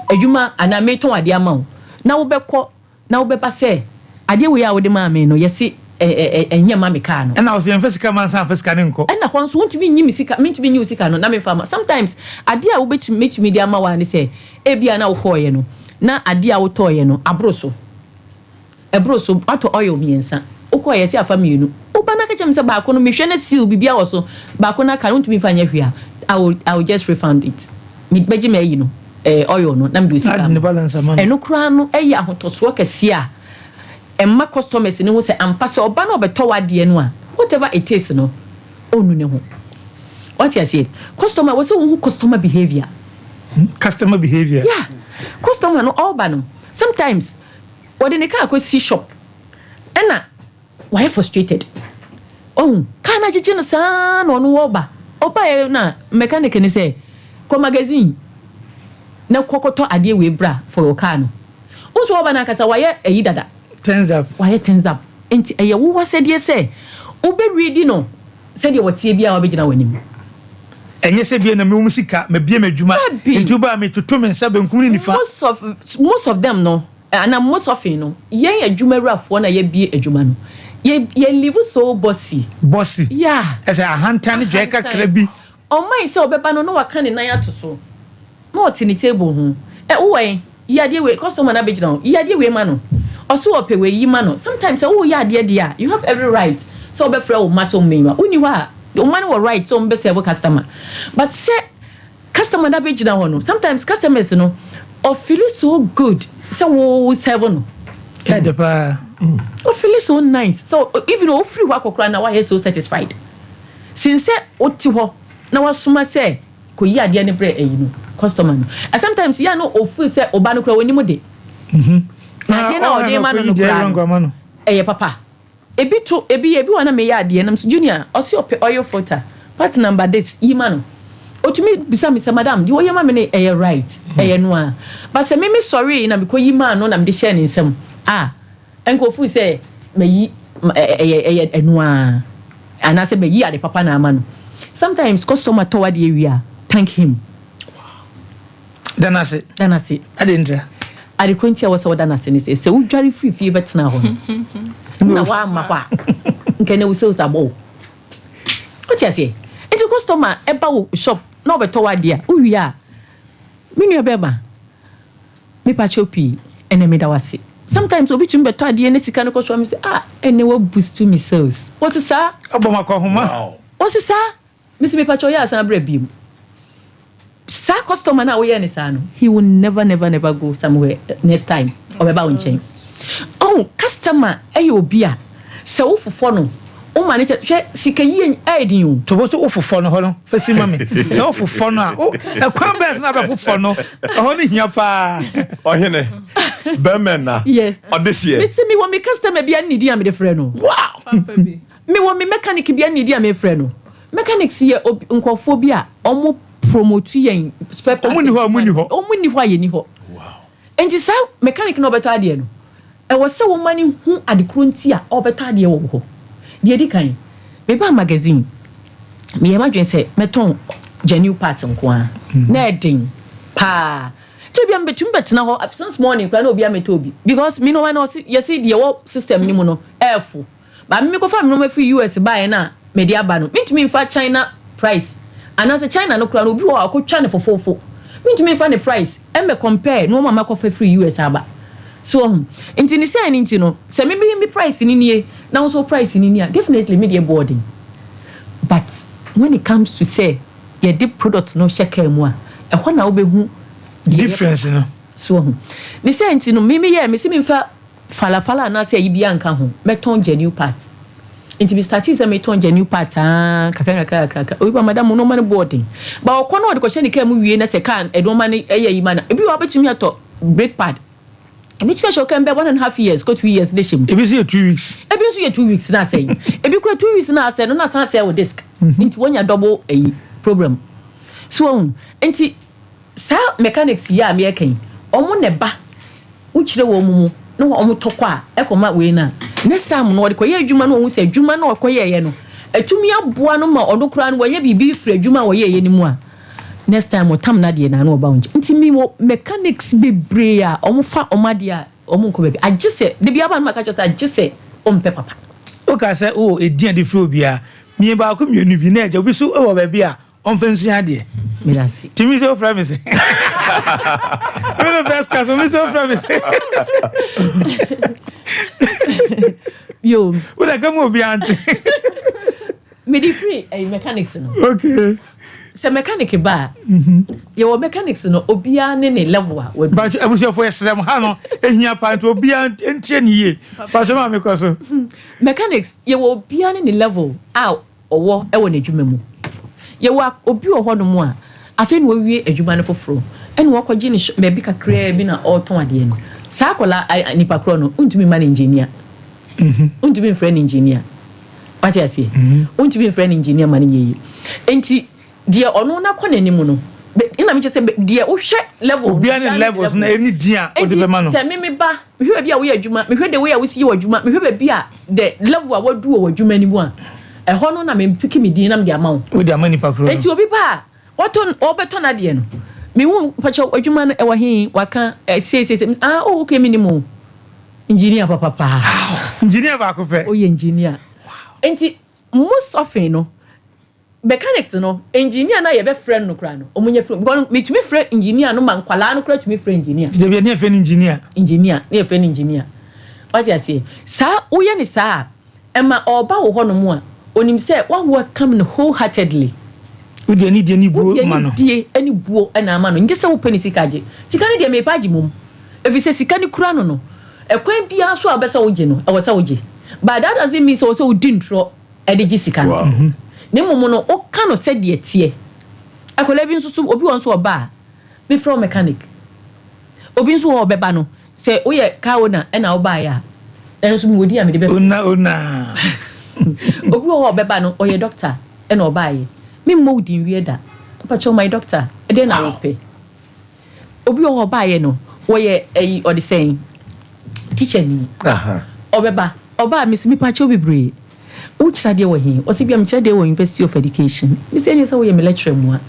adwuma anaa metɔn adeɛ ama wo na wobɛkɔ Na wobɛba sɛ, Adeɛ wei a wode maa me no, yɛse ɛ ɛ ɛ ɛnyɛ mma me kaa no. Ɛna ɔse, Yɛmfa sika mma ansa mfa sika no nkɔ. Ɛna hɔ nso, wontumi nyi me sika, mentumi nyi wo sika no na memfa mma. Sometimes, adeɛ a wobɛtumi, mɛtumi de ama wo ara ne sɛ, ebia na wokɔeɛ no, na adeɛ a wotɔeɛ no, aboro so. Ɛboro so, woatɔ oil mmiɛnsa, wokɔeɛ yɛse afa mmienu. Woba na ka kyerɛ me sɛ baako no, mehwɛ na seal biribiara wɔ so, baako no aka no, wontumi mfa nyɛ hwee a, I will, I will just refund it. Me, mɛgye m'ayi no. eh, oil no na mede osika Ade ne ama. balance ama no. Ɛno koraa no yɛ ahotɔsoɔ kɛseɛ a ɛma customers no hu sɛ ampa sɛ ɔba na ɔbɛtɔ w'adeɛ no a, whatever it is no, ɔnnu ne ho. Wate aseɛ? Customer, ɛwɔ sɛ wohu customer behaviour. Customer behaviour. Yeah. Customer no ɔreba no, sometimes wɔde ne car kɔsi shop ɛna Wayɛ frustrated. Wahu? Car no agyegye no saa na ɔno ɔreba. Ɔbaeɛ na mechanic no sɛ, kɔ magazine na kɔ kɔtɔ adeɛ wei bra for your car no. Wohu sɛ ɔreba no ankasa wayɛ ayi dada. Turns up. Wayɛ turns up. Nti ɛyɛ wo asɛdeɛ sɛ wobɛ readi no sɛdeɛ ɔteɛ biara wabɛgyina w'anim. Ɛnyɛ sɛ bia na mewɔ mu sika, mabue m'adwuma, Dabi. nti woba a metoto me nsa benkum ne nifa. Most of them no, ana most often no, yɛn adwumawurafoɔ na yɛbie adwuma no, yɛ live so bossy. Bossy. Yeah. Ɛsɛ ahantan ne dwae kakra bi. Ɔman sɛ ɔbɛba no na waka ne nan ato so na ɔte ne table ho, ɛ wowɔ yi, yi adeɛ wei, customer na abɛgyina hɔ, yi adeɛ wei ma no, ɔso ɔpɛ wei, yi ma no. Sometimes sɛ woyɛ adeɛ deɛ a, you have every right sɛ ɔbɛfrɛ wo ma sɛ ɔmmɛyi ma wonni hɔ a, wo ma no wɔ right sɛ ɔmbɛ serve customer, but sɛ customer na abɛgyina hɔ no, sometimes customers no ɔfeel so good sɛ wo serve no. Ɛdɛ paa. Ɔfeel so nice, so even ofiri hɔ akɔkora na wayɛ so satisfied since sɛ wote hɔ na wasoma sɛ kò yi adeɛ no brɛ ɛyi no customer no. And sometimes yɛn no ofiri sɛ ɔba no kora onim de na adeɛ na ɔde ma no no kora no ɛyɛ papa. Ebi to ebi yɛ ebi wɔ na meyɛ adeɛ nam so, Junior ɔsi ɔpɛ oil filter part number this, yi ma no. Otumi bisa mi sɛ, "Madam, deɛ ɔyɛ ma mi no ɛyɛ right, ɛyɛ no a?" But sɛ mímí sɔre na mi kɔ yi maa no na mi de hyɛ ne nsam a, nkurɔfoɔ sɛ mayi ɛyɛ ɛno a anaasɛ mayi ade papa na ama no. Sometimes customer tɔ adeɛ wie a, thank him. Da n'ase. Da n'ase. Ade ntra. Adekoro nti a wɔsɛ wɔda n'ase ne sɛ wodware firi fie bɛtena hɔ no na woama hɔ a, nkɛ na wo sales abɔ wo. Wote aseɛ? Nti customer ɛba wo shop na ɔbɛtɔ wo adeɛ a, wowie a, me nua bɛrima, mepa kyɛw pii, ɛnɛ meda wo ase. Sometimes obi tumi bɛtɔ adeɛ ne sika no kɔ so a, me sɛ, "Ah, ɛnɛ wa boost me sales." Wɔte saa. Ɔbɔ ma kɔ homa. Wɔte saa. Mesi mepa kyɛw, yɛ asan brɛ biem. Saa customer na woyɛ ne saa no, he will never, never, never go somewhere. Next time ɔbɛba wo nkyɛn. Oh, customer ɛyɛ obi a sɛ wofofɔ no, woma ne kyɛ hwɛ sika yie, ɛyɛ din o. Tobo so wofofɔ no hɔ no, fɛsi ma me sɛ wofofɔ no a, ɛkwan bɛɛ so na bɛfofɔ no ɛhɔ no hia paa. Ɔhene bɛmɛ na ɔde seɛ. Mesi mi wɔ mi customer bi a ne din a mede frɛ no. Mi wɔ mi mechanic bi a ne din a mefrɛ no. Mechanics yɛ nkurɔfoɔ bi a ɔmo promote yɛn spare parts. Ɔmo ni hɔ a, ɔmo ni hɔ. Ɔmo ni hɔ a, yɛ ni hɔ. Nti saa mechanic na ɔbɛtɔ adeɛ no, ɛwɔ sɛ wɔma ne hu adekoro nti a ɔbɛtɔ adeɛ wɔ hɔ. Deɛ di kan, meba magazine, meyɛ m'adwene sɛ mɛtɔn genuine parts nko ara na ɛden paa tí obi a mbɛtumi bɛtena hɔ since morning koraa na obi a mɛtɔ obi, because mi nneɛma no ɔsi yɛsi deɛ ɛwɔ system ni mu no ɛɛfo ba mi kɔfa mi nneɛma firi US baeɛ na mɛde aba no, mintumi nfa China price anaasɛ China no koraa no, obi wɔ hɔ a ɔkɔtwa ne fofofo, mintumi nfa ne price ɛmɛ compare nneɛma a makɔfa firi US aba so. Ɔho nti ne sɛn ne nti no, sɛ mi mi price ni nie na nso price ni nie a, definitely mi deɛ boarding. But when it comes to say yɛde product no hyɛ kaa mu a, ɛhɔ na wobɛhu deɛ difference no. So ɔho ne sɛ nti no, mimi yɛ mesi mi nfa falafala anaasɛ ayi bi anka ho, mɛtɔn genuine part. Nti mi start sɛ metɔn genuine part aa kakra kakra kakra. Obi ba, "Madam, nneɛma no boarding ba." Ɔkɔ na ɔde kɔhyɛ ne kaa mu wie na sɛ kaa ɛnneɛma no ɛyɛ yi ma na ebi wɔ abɛtumi atɔ brake pad, ebi tumi ahyɛ ɔkɛn bɛ 1.5 years kɔ 2 years de hyɛ mu. Ebi nso yɛ 2 weeks. Ebi nso yɛ 2 weeks na asɛe. Ebi kura 2 weeks na asɛe no na asan asɛe wɔ disc, nti wɔnya double ɛyi problem so. Wɔn nti saa mechanics yi a meyɛ kan, ɔmo na ɛba wokyerɛ wɔn mu na wɔn tɔ kɔ a ɛkɔma wei na next time no wɔde kɔyɛ adwuma no, wɔn sɛ adwuma no ɔkɔyɛɛyɛ no atumi aboa no ma ɔno koraa no wɔnyɛ biribi firi adwuma a wɔyɛɛyɛ no mu a, next time ɔtam n'adeɛ na ano ɔba wɔn nkyɛn. Nti mi wɔ mechanics bebree a wɔn fa wɔn adeɛ a wɔn nkɔ baabi, agye sɛ debi aba no ma ka kyerɛ sɛ agye sɛ ɔmpɛ papa. Woka sɛ wowɔ ɛdin a de firi obiara mie baako mmienu bi na agya obi so wɔ baabi a ɔmfa nsua adeɛ. Meda ase. Tumi sɛ wofrɛ me sɛ mene first class, omi sɛ wofrɛ me sɛ yo. Wode ka mu obiara nte. Mede firi ɛyi mechanics no. Sɛ mechanic ba a, yɛwɔ mechanics no, obiara ne ne level a wadu. Bakyɛ abusuafoɔ, yɛsrɛ mo, ha no ɛhia paa nti obiara ntie ne yie. Bakyɛ maa mekɔ so. Mechanics, yɛwɔ obiara ne ne level a ɔwɔ ɛwɔ n'adwuma mu. Yɛwɔ obi wɔ hɔnom a afei na wawie adwuma no foforɔ ɛna wakɔgye ne baabi kakraa bi na ɔretɔn adeɛ no. Saa akwadaa nipa korɔ no, ntumi ma no engineer, ntumi mfrɛ no engineer. Wate aseɛ? Ntumi mfrɛ no engineer ma no nyɛ yie. Nti deɛ ɔno nakɔ n'anim no ɛna mekyɛ sɛ deɛ wohwɛ level. Obiara ne levels na ɛne din a wode bɛma no. Sɛ me ba, mehwɛ baabi a woyɛ adwuma, mehwɛ the way a wosi yɛ w'adwuma, mehwɛ baabi a the level a wadu wɔ w'adwuma no mu a, ɛhɔ no na mempiki me din na mede ama wo. Wode ama nipa korɔ no. Nti obi ba a Watɔ, ɔbɛtɔ n'adeɛ no, mehu, mpakyɛw, adwuma no ɛwɔ he? Waka, ɛ, sei, sei, sei. Ah, oh, okay, menim o. Engineer papa paa. Engineer baako pɛ. Woyɛ engineer. Nti, most often no, mechanics no, engineer no a yɛbɛfrɛ no no koraa no, wɔn nyɛ frɛ, because metumi frɛ engineer no ma nkwadaa no koraa tumi frɛ engineer. Nti dabi a ne yɛfrɛ no engineer. Engineer, ne yɛfrɛ no engineer. Wate aseɛ? Saa, woyɛ no saa a, Ɛma ɔba wo hɔnom a, onim sɛ woa welcome no wholeheartedly. Wode anidie ne buo Wode ma no. anidie ne buo na ama no, nyɛ sɛ wopɛ ne sika agye. Sika no deɛ mepɛ agye mmom, ɛfiri sɛ sika no kura no no, ɛkwan biara so a wobɛ sɛ wogye no, ɛwɔ sɛ wogye. But that doesn't mean sɛ ɛwɔ sɛ wodi ntorɔ de gye sika no. Na mmom no, woka no sɛdeɛ ɛteɛ. Akwadaa bi nso so, obi wɔ hɔ nso ɔba a, mefrɛ wo mechanic. Obi nso wɔ hɔ a ɔbɛba no, Sɛ woyɛ car owner ɛna wobaeɛ a, ɛno nso mewɔ din a mede bɛfrɛ wo. Owner owner. Obi wɔ hɔ a ɔbɛba no, ɔyɛ doctor ɛna ɔbaeɛ. Memmɔ wo din wie da. Mpakyɛw my doctor, ɛdeɛn na wopɛ? Obi wɔ hɔ a ɔbaeɛ no, ɔyɛ ɛyi, ɔde sɛn? Teacher ni. Ɔbɛba, ɔba a mese mepakyɛw bebree, wokyerɛ adeɛ wɔ he? Ɔse bia mekyerɛ adeɛ wɔ University of Education. Mese ɛneɛ sɛ woyɛ me lecturer mua.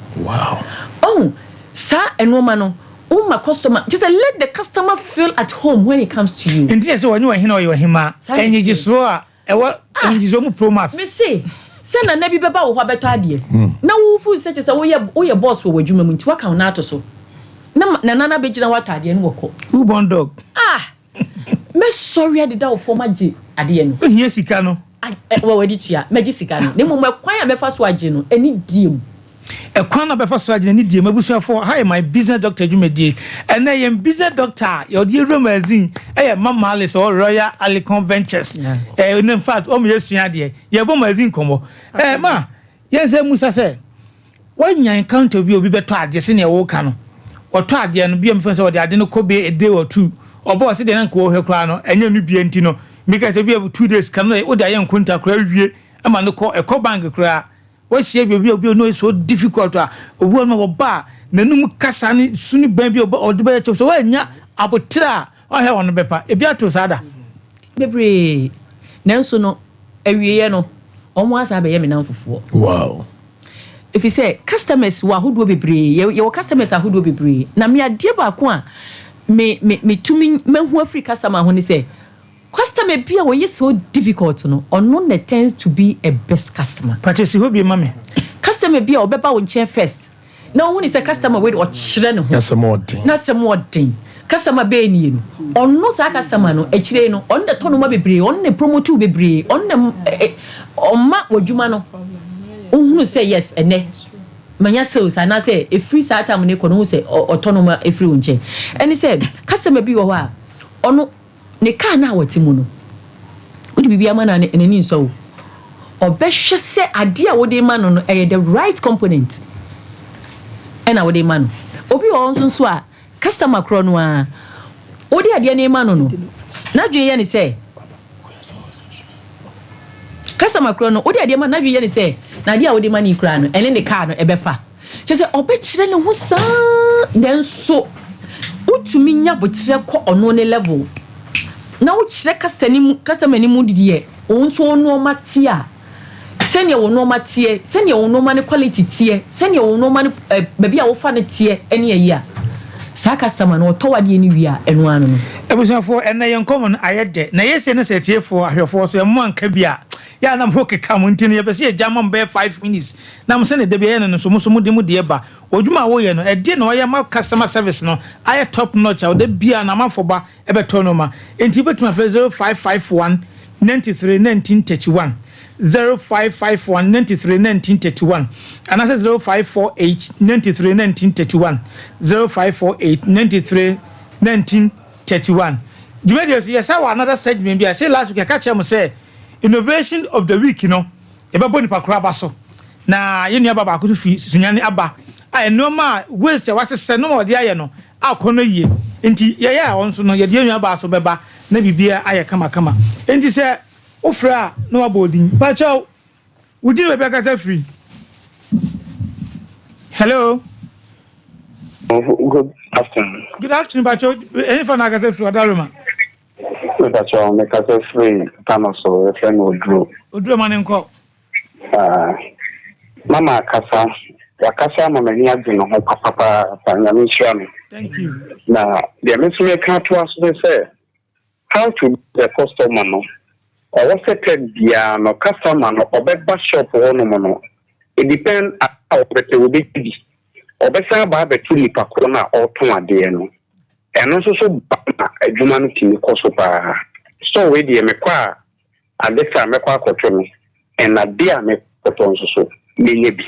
Ɔhu, saa nnoɔma no, Wo ma customer, kyerɛ sɛ let the customer feel at home when he comes to you. Nti yɛ sɛ ɔnyɛ ɔhene ɔyɛ ɔhemaa. Saa na ɛteɛ. Nnyegyesoɔ a ɛwɔ nnyegyesoɔ mu promax. Me se, sɛ nana bi bɛba wo hɔ abɛtɔ adeɛ, na wo feel sɛ kyerɛ sɛ woyɛ woyɛ boss wɔ w'adwuma mu nti woaka wo nan ato so, na nana no abɛgyina hɔ atɔ adeɛ no wɔkɔ. Who born dog? Ah! Mɛsɔre adeda wo fam agye adeɛ no. Wohia sika no. Wɔ w'ani tua, mɛgye sika no. Na mmom ɛkwan a mɛfa so agye no, anidie mu. Ɛkwan a bɛfa so agye no anidie mu. Abusuafoɔ, ha yɛ My Business Doctor dwumadie. Ɛnnɛ yɛn Business Doctor a yɛde awura magazine yɛ Mama Alice ɔwɔ Royal Alicon Ventures. In fact, wɔn yɛsua adeɛ. Yɛbɔ magazine nkɔmmɔ. Ma, yɛn sɛ musa sɛ, Woanya encounter bi a obi bɛtɔ adeɛ sɛdeɛ woka no, ɔtɔ adeɛ no, bi a mefa no sɛ ɔde ade no kɔ bɛyɛ a day or two, ɔba ɔse deɛ na nka ɔhwɛ koraa no ɛnyɛ no bia nti no, meka sɛ bi a 2 days ka no wode ayɛ nkonta koraa awie ma no kɔ, ɛkɔ bank koraa. Woahyia bi obi a obi a no yɛ so difficult a, obi wɔ hɔ nom a ɔba a n'anum kasa ne su ne ban bi a ɔde bɛyɛ kyɛw sɛ woannya aboterɛ a ɔnhwɛ wɔn no bɛpa. Ebi ato saa da? Bebree. Nanso no, awieɛ no, wɔn asan abɛyɛ me nnamfofoɔ. Wow. Efisɛ customers wɔ ahodoɔ bebree, yɛ yɛwɔ customers ahodoɔ bebree. Na me adeɛ baako a me me metumi mahu afiri customer ho ne sɛ, customer bi a ɔyɛ so difficult no, ɔno na tends to be a best customer. Pakyɛ si hɔ bio ma me. Customer bi a ɔbɛba wo nkyɛn first na wohu ne sɛ customer wei de ɔkyerɛ ne ho, N'asɛm ɔden. n'asɛm ɔden, customer bɛɛ nie no, ɔno saa customer no akyire yi no, ɔno na ɛtɔ nnoɔma bebree, ɔno na ɛpromote wo bebree, ɔno na ɛ ɛ ɔma w'adwuma no wohunu sɛ yes ɛnɛ manya sales anaasɛ ɛfiri saa time no rekɔ no wohu sɛ ɔtɔ nnoɔma ɛfiri wo nkyɛn. Ɛne sɛ customer bi wɔ hɔ a ɔno ne car no a ɔte mu no wode biribi ama no a n'ani nsɔ wo. Ɔbɛhwɛ sɛ adeɛ a wode rema no no ɛyɛ the right component ɛna wode rema no. Obi wɔ hɔ nso nso a Customer korɔ no ara, wode adeɛ no rema no no, n'adwene yɛ no sɛ, Customer korɔ no, wode adeɛ ma no, n'adwene yɛ no sɛ, n'adeɛ a wode ma no yi koraa no, ɛne ne car no ɛbɛfa. Kyerɛ sɛ, ɔbɛkyerɛ ne ho saa, nanso wotumi nya boterɛ kɔ ɔno ne level, na wokyerɛ customer no mu deɛ wo nso wo nnoɔma te a, Sɛdeɛ wo nnoɔma teɛ, sɛdeɛ wo nnoɔma no quality teɛ, sɛdeɛ wo nnoɔma no ɛ, baabi a wofa no teɛ ne ayi a, saa customer no ɔtɔ w'adeɛ no wie a, ɛno ara no no. Abusuafoɔ, ɛnnɛ yɛn nkɔmmɔ no ayɛ dɛ, na ɛyɛ sei na sɛ atiefoɔ, ahwɛfoɔ nso yɛn mo anka bi a, yɛ a na mo ho keka mo, nti no yɛpɛ sɛ yɛgya ma mo bɛyɛ 5 minutes, na mo sɛdeɛ da biara yɛyɛ no no nso, mo nso mode mo deɛ ba. Wɔ adwuma a woyɛ no, ɛdeɛn na woayɛ ama customer service no ayɛ top notch a da biara no amanfoɔ ba bɛtɔ nnoɔma. Enti wobɛtumi afrɛ 0551 93 19 31, 0551 93 19 31, anaasɛ 0548 93 19 31, 0548 93 19 31. Dwumadie so yɛsa wɔ another segment bi a say last week yɛka kyerɛ mo sɛ innovation of the week no yɛbɛbɔ nipa koro aba so na yɛn nua ba baako so fi Sunyani aba a nneɛma a waste a wasesɛ nneɛma a wɔde ayɛ no akɔ no yie nti yɛyɛ a ɔno nso no yɛde yɛn nua baa so bɛba na biribiara ayɛ kamakama nti sɛ wofrɛ a na wabɔ odin pakyɛw wo din baabi akasa firi. Hello. Good afternoon. Good afternoon, pakyɛw ɛyin fa na akasa firi ɔdarema. Mepakyɛw, mekasa firi Tano so, yɛfrɛ no Oduro. Oduro ma ne nkɔ. Mama akasa. Wakasa ama m'ani agye ne ho papapaapa. Nyame nhyira no. Thank you. Na deɛ me nso meka atoa so ne sɛ, how to be the customer no, ɛwɔ sɛ term biara no, customer no ɔbɛba shop hɔnom no, it depend a ɔbɛpɛ wɔbɛgye bi. Ɔbɛsan aba abɛto nipa korɔ no a ɔretɔn adeɛ no. Ɛno nso so ba ma adwuma no tumi kɔ so paa. Store wei deɛ, mekɔ a, ade sa a mɛkɔ akɔtɔ no, ɛna ade a mekɔtɔ nso so menya bi.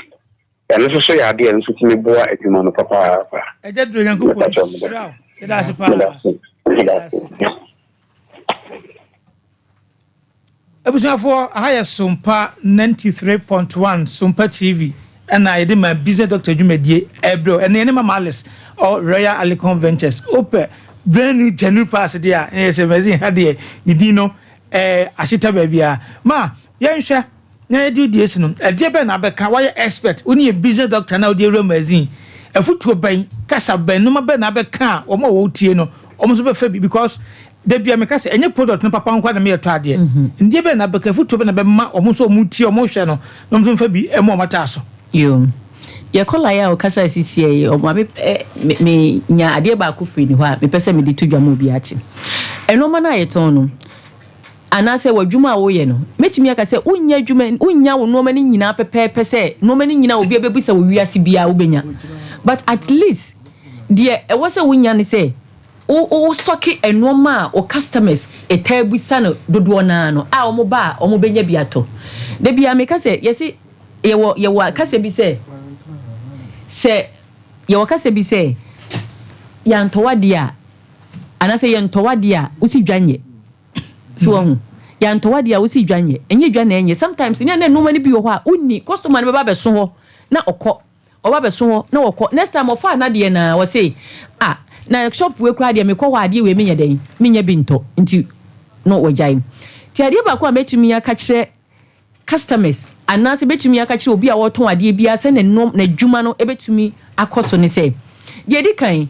Ɛno nso so yɛ adeɛ a ɛno nso tumi boa adwuma no papaapa. Ɛgya duro, Nyankopɔn hyira wo. Yɛda ase paa. Meda ase. Abusuafoɔ, aha yɛ Sompa 93.1, Sompa TV, ɛna yɛde ma Business Doctor dwumadie ɛbrɛ. Ɛne yɛne Mama Alice ɔ Royal Alicon Ventures. Wopɛ brand new genuine parts deɛ a, ɛyɛ sɛ magazine ha deɛ ne din no ahyeta baabi a ma yɛnhwɛ na yɛde di esi no. Ɛdeɛ bɛn na abɛka wayɛ expert, wo ne yɛ Business Doctor na wode awura magazine? Afutuo bɛn, kasa bɛn, nneɛma bɛn na abɛka a wɔn a wɔtie no, wɔn nso bɛfa bi? Because dabi a meka sɛ ɛnyɛ product no papa nko na meyɛ tɔ adeɛ. Ndeɛ bɛn na abɛka, afutuo bɛn na bɛma wɔn nso wɔn tie, wɔn hwɛ no, na wɔn nso mfa bi ɛma wɔn ataa so? Yo, yɛkɔ lae a ɔkasa sisiɛ yi, ɔma me me nya adeɛ baako firi ne hɔ a mepɛ sɛ mede to dwa ma obi ate. Nneɛma no a yɛtɔn no anaasɛ w'adwuma a woyɛ no, mɛtumi aka sɛ wonnya adwuma, wonnya wo nneɛma no nyinaa pɛpɛɛpɛ sɛ nneɛma no nyinaa obi abɛbisa wɔ wiase biara wobɛnya, but at least deɛ ɛwɔ sɛ wonya ne sɛ wo stock nneɛma a wo customers ɛtaa bisa no dodoɔ naa no a, wɔn ba a, wɔn bɛnya bi atɔ. Da biara meka sɛ yɛsi yɛwɔ kasa bi sɛ yɛwɔ kasa bi sɛ yɛantɔwadeɛ a anaasɛ yɛntɔwadeɛ a wosi dwa nyɛ so wɔn ho. Yɛantɔwadeɛ a wosi dwa nyɛ, ɛnyɛ dwa na ɛnyɛ. Sometimes ne na nneɛma no bi wɔ hɔ a wonni, customer no bɛba abɛso hɔ na ɔkɔ, ɔba bɛso hɔ na wɔkɔ. Next time ɔfa anadeɛ na wɔse, "Ah, na shop wei koraa deɛ, mekɔ hɔ adeɛ wei menyɛ dɛn, menyɛ bi ntɔ." Nti no wɔgyae. Nti adeɛ baako a mɛtumi aka kyerɛ customers anaasɛ bɛtumi aka kyerɛ obi a wɔtɔn adeɛ biara sɛ ne nneɛma n'adwuma no bɛtumi akɔ so ne sɛ, deɛ ɛdi kan,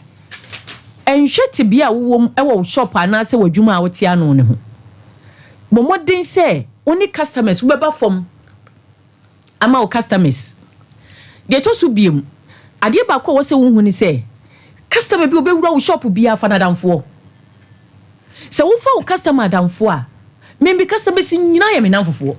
nhwɛ tebea a wowɔ mu wɔ wo shop anaasɛ w'adwuma a wote ano ne ho. Bɔ mmɔden sɛ wo ne customers wobɛba fam ama wo customers. Deɛ ɛtɔ so biem, adeɛ baako a ɛwɔ sɛ wohu ne sɛ, customer bi a obɛwura wo shop biara, fa n'adamfoɔ. Sɛ wofa wo customer adamfoɔ a, membi customers nyinaa yɛ me namfofoɔ.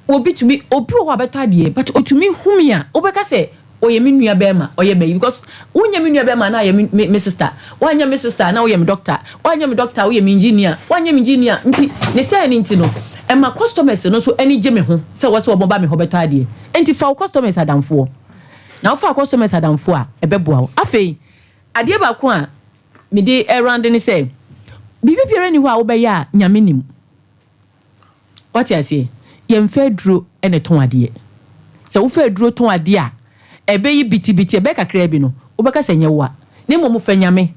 Obi tumi, obi wɔ hɔ a bɛtɔ adeɛ, but otumi hu me a, wobɛka sɛ ɔyɛ me nua bɛrima, ɔyɛ mayi, because wonyɛ me nua bɛrima na ayɛ me sister, woanyɛ me sister na woyɛ me doctor, woanyɛ me doctor, woyɛ me engineer, woanyɛ me engineer. Nti ne sɛ ne nti no ɛma customers no nso ani gye me ho sɛ wɔ sɛ wɔn ba me hɔ bɛtɔ adeɛ. Nti fa wo customers adamfoɔ, na wofa customers adamfoɔ a, ɛbɛboa wo. Afei adeɛ baako a mede ɛrande ne sɛ, biribi biara ni hɔ a wobɛyɛ a Nyame nim. Wate aseɛ? Yɛmfa aduro ne tɔn adeɛ. Sɛ wofa aduro tɔn adeɛ a, ɛbɛyi bitibiti, ɛbɛyɛ kakraa bi no, wobɛka sɛ nyɛ wo a. Na mmom fa Nyame.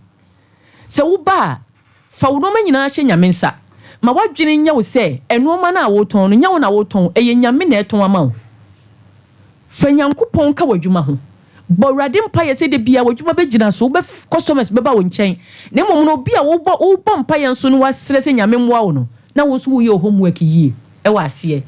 Sɛ woba a, fa wo nneɛma nyinaa hyɛ Nyame nsa. Ma w'adwene nyɛ wo sɛ nneɛma no a wotɔn no, nyɛ wo na wotɔn, ɛyɛ Nyame na ɛtɔn ama wo. Fa Nyankopɔn ka w'adwuma ho. Bɔ Awurade mpaeɛ sɛ da biara w'adwuma bɛgyina so, wobɛ customers bɛba wo nkyɛn. Na mmom no, obi a wobɔ mpaeɛ nso no, wasrɛ sɛ Nyame mmoa wo no, na wo nso woyɛ wo homework yie ɛwɔ aseɛ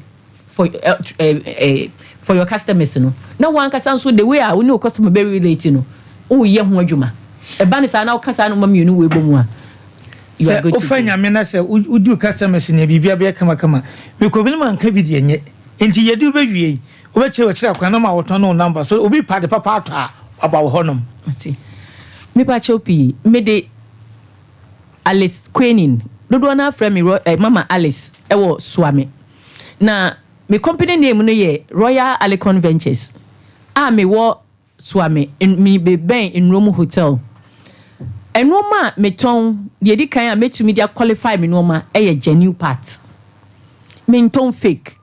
for your customers no. Na wo ankasa nso, the way a wo ne wo customer bɛ relate no, woyɛ ho adwuma. Ɛba ne saa na woka saa nneɛma mmienu wei bɔ mu a, you are sɛ good to wofa go. Nyame na sɛ wodi wo customers nea, biribia bɛyɛ kamakama. Mekɔ bi no ma nka bi deɛ nyɛ nti yɛde wobɛwie yi, wobɛkyerɛ wɔkyerɛ kwan na ma wɔtɔn ne wo number so, obi pa de papa atɔ a, waba wo hɔnom. Ate. Mepa kyɛw pii. Mede Alice Quenin. Dodoɔ no afrɛ me Mama Alice ɛwɔ Suame. Na me company name no yɛ Royal Alicon Ventures a mewɔ Suame, me bɛn Nnuom Hotel. Nneɛma a metɔn, deɛ ɛdi kan a mɛtumi de aqualify me nneɛma ɛyɛ genuine part. Mentɔn fake.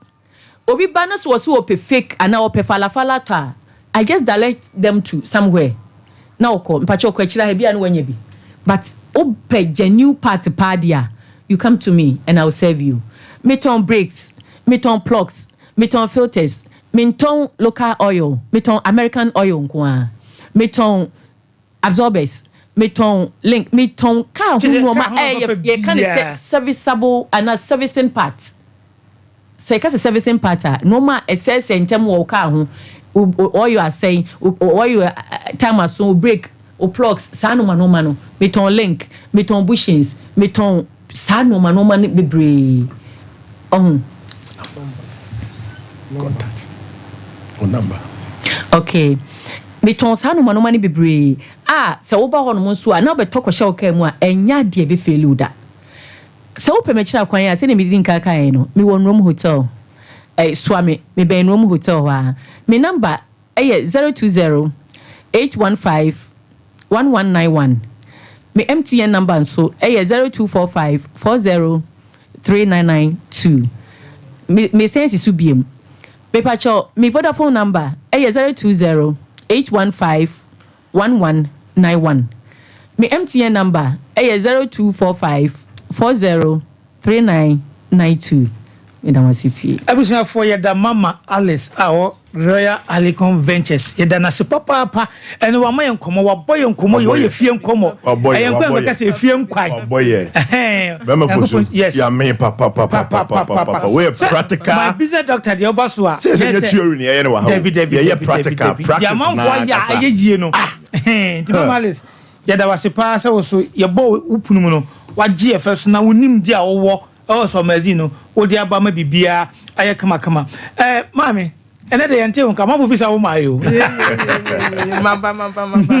Obi ba no so wɔ so wɔpɛ fake anaa wɔpɛ falafala tɔ a, I just direct them to somewhere na wɔkɔ mpakyɛ, ɔkɔ akyire ha bi a na wanya bi. But wopɛ genuine part paa deɛ a, you come to me and I will serve you. Metɔn brakes, metɔn plugs, metɔn filters, mentɔn local oil, metɔn American oil nko ara, metɔn absorbers, metɔn link, metɔn car ho Kyerɛ nneɛma. Car ho Ɛyɛ papa yɛka ne sɛ biara. Serviceable anaa servicing part. Sɛ yɛka sɛ servicing part a, nneɛma a ɛsɛesɛe ntɛm wɔ wo car ho. Wo oil asɛe, wo oil time aso, wo brake, wo plugs, saa nnoɔma nnoɔma no. Metɔn link, metɔn bushings, metɔn saa nnoɔma nnoɔma no bebree. Ɔho? Contact, wo number. Okay. Metɔn saa nnoɔma nnoɔma no bebree a sɛ woba hɔnom nso a na wobɛtɔ kɔhyɛ wo kaa mu a, ɛnyɛ adeɛ a ɛbɛfeeli wo da. Sɛ wopɛ m'akyiri akwan a, sɛdeɛ medii nkan kaeɛ no, mewɔ Nrom Hotel. Ɛ, soa me, mebɛn Nrom Hotel hɔ ara. Me number yɛ 020 815 1191. Me MTN number nso yɛ 0245 40 3992. Me, mesan si so biom. Mepakyɛw, me Vodafone number yɛ 020 815 1191. Me MTN number yɛ 0245 40 3992. Meda mo ase pii. Abusuafoɔ yɛda Mama Alice a ɔwɔ Royal Alicon Ventures yɛda no ase papaapa ɛnɛ wama yɛn nkɔmmɔ wabɔ yɛn nkɔmmɔ yɛ ɔyɛ fie nkɔmmɔ ɛyɛ nkwa yɛn bɛka sɛ efie nkwan wabɔ yɛ bɛma fosu yame papapapapapa woyɛ practical my business doctor deɛ ɔba so a sɛ sɛ nyɛ theory ne yɛyɛ no wɔ ha dabi dabi yɛyɛ practical practice deɛ amanfoɔ ayɛ a ɛyɛ yie no nti Mama Alice yɛda wase paa sɛ wo so yɛbɔ wo pono mu no wagye yɛ fɛ so na wo nimdeɛ a wowɔ ɛwɔ sɛ ɔmazine no wode aba ma biribiara ayɛ kamakama. Ɛɛ maame, ɛnɛ de yɛnte wo nka, amanfo fi sɛ wo maae o. Maba maba maba.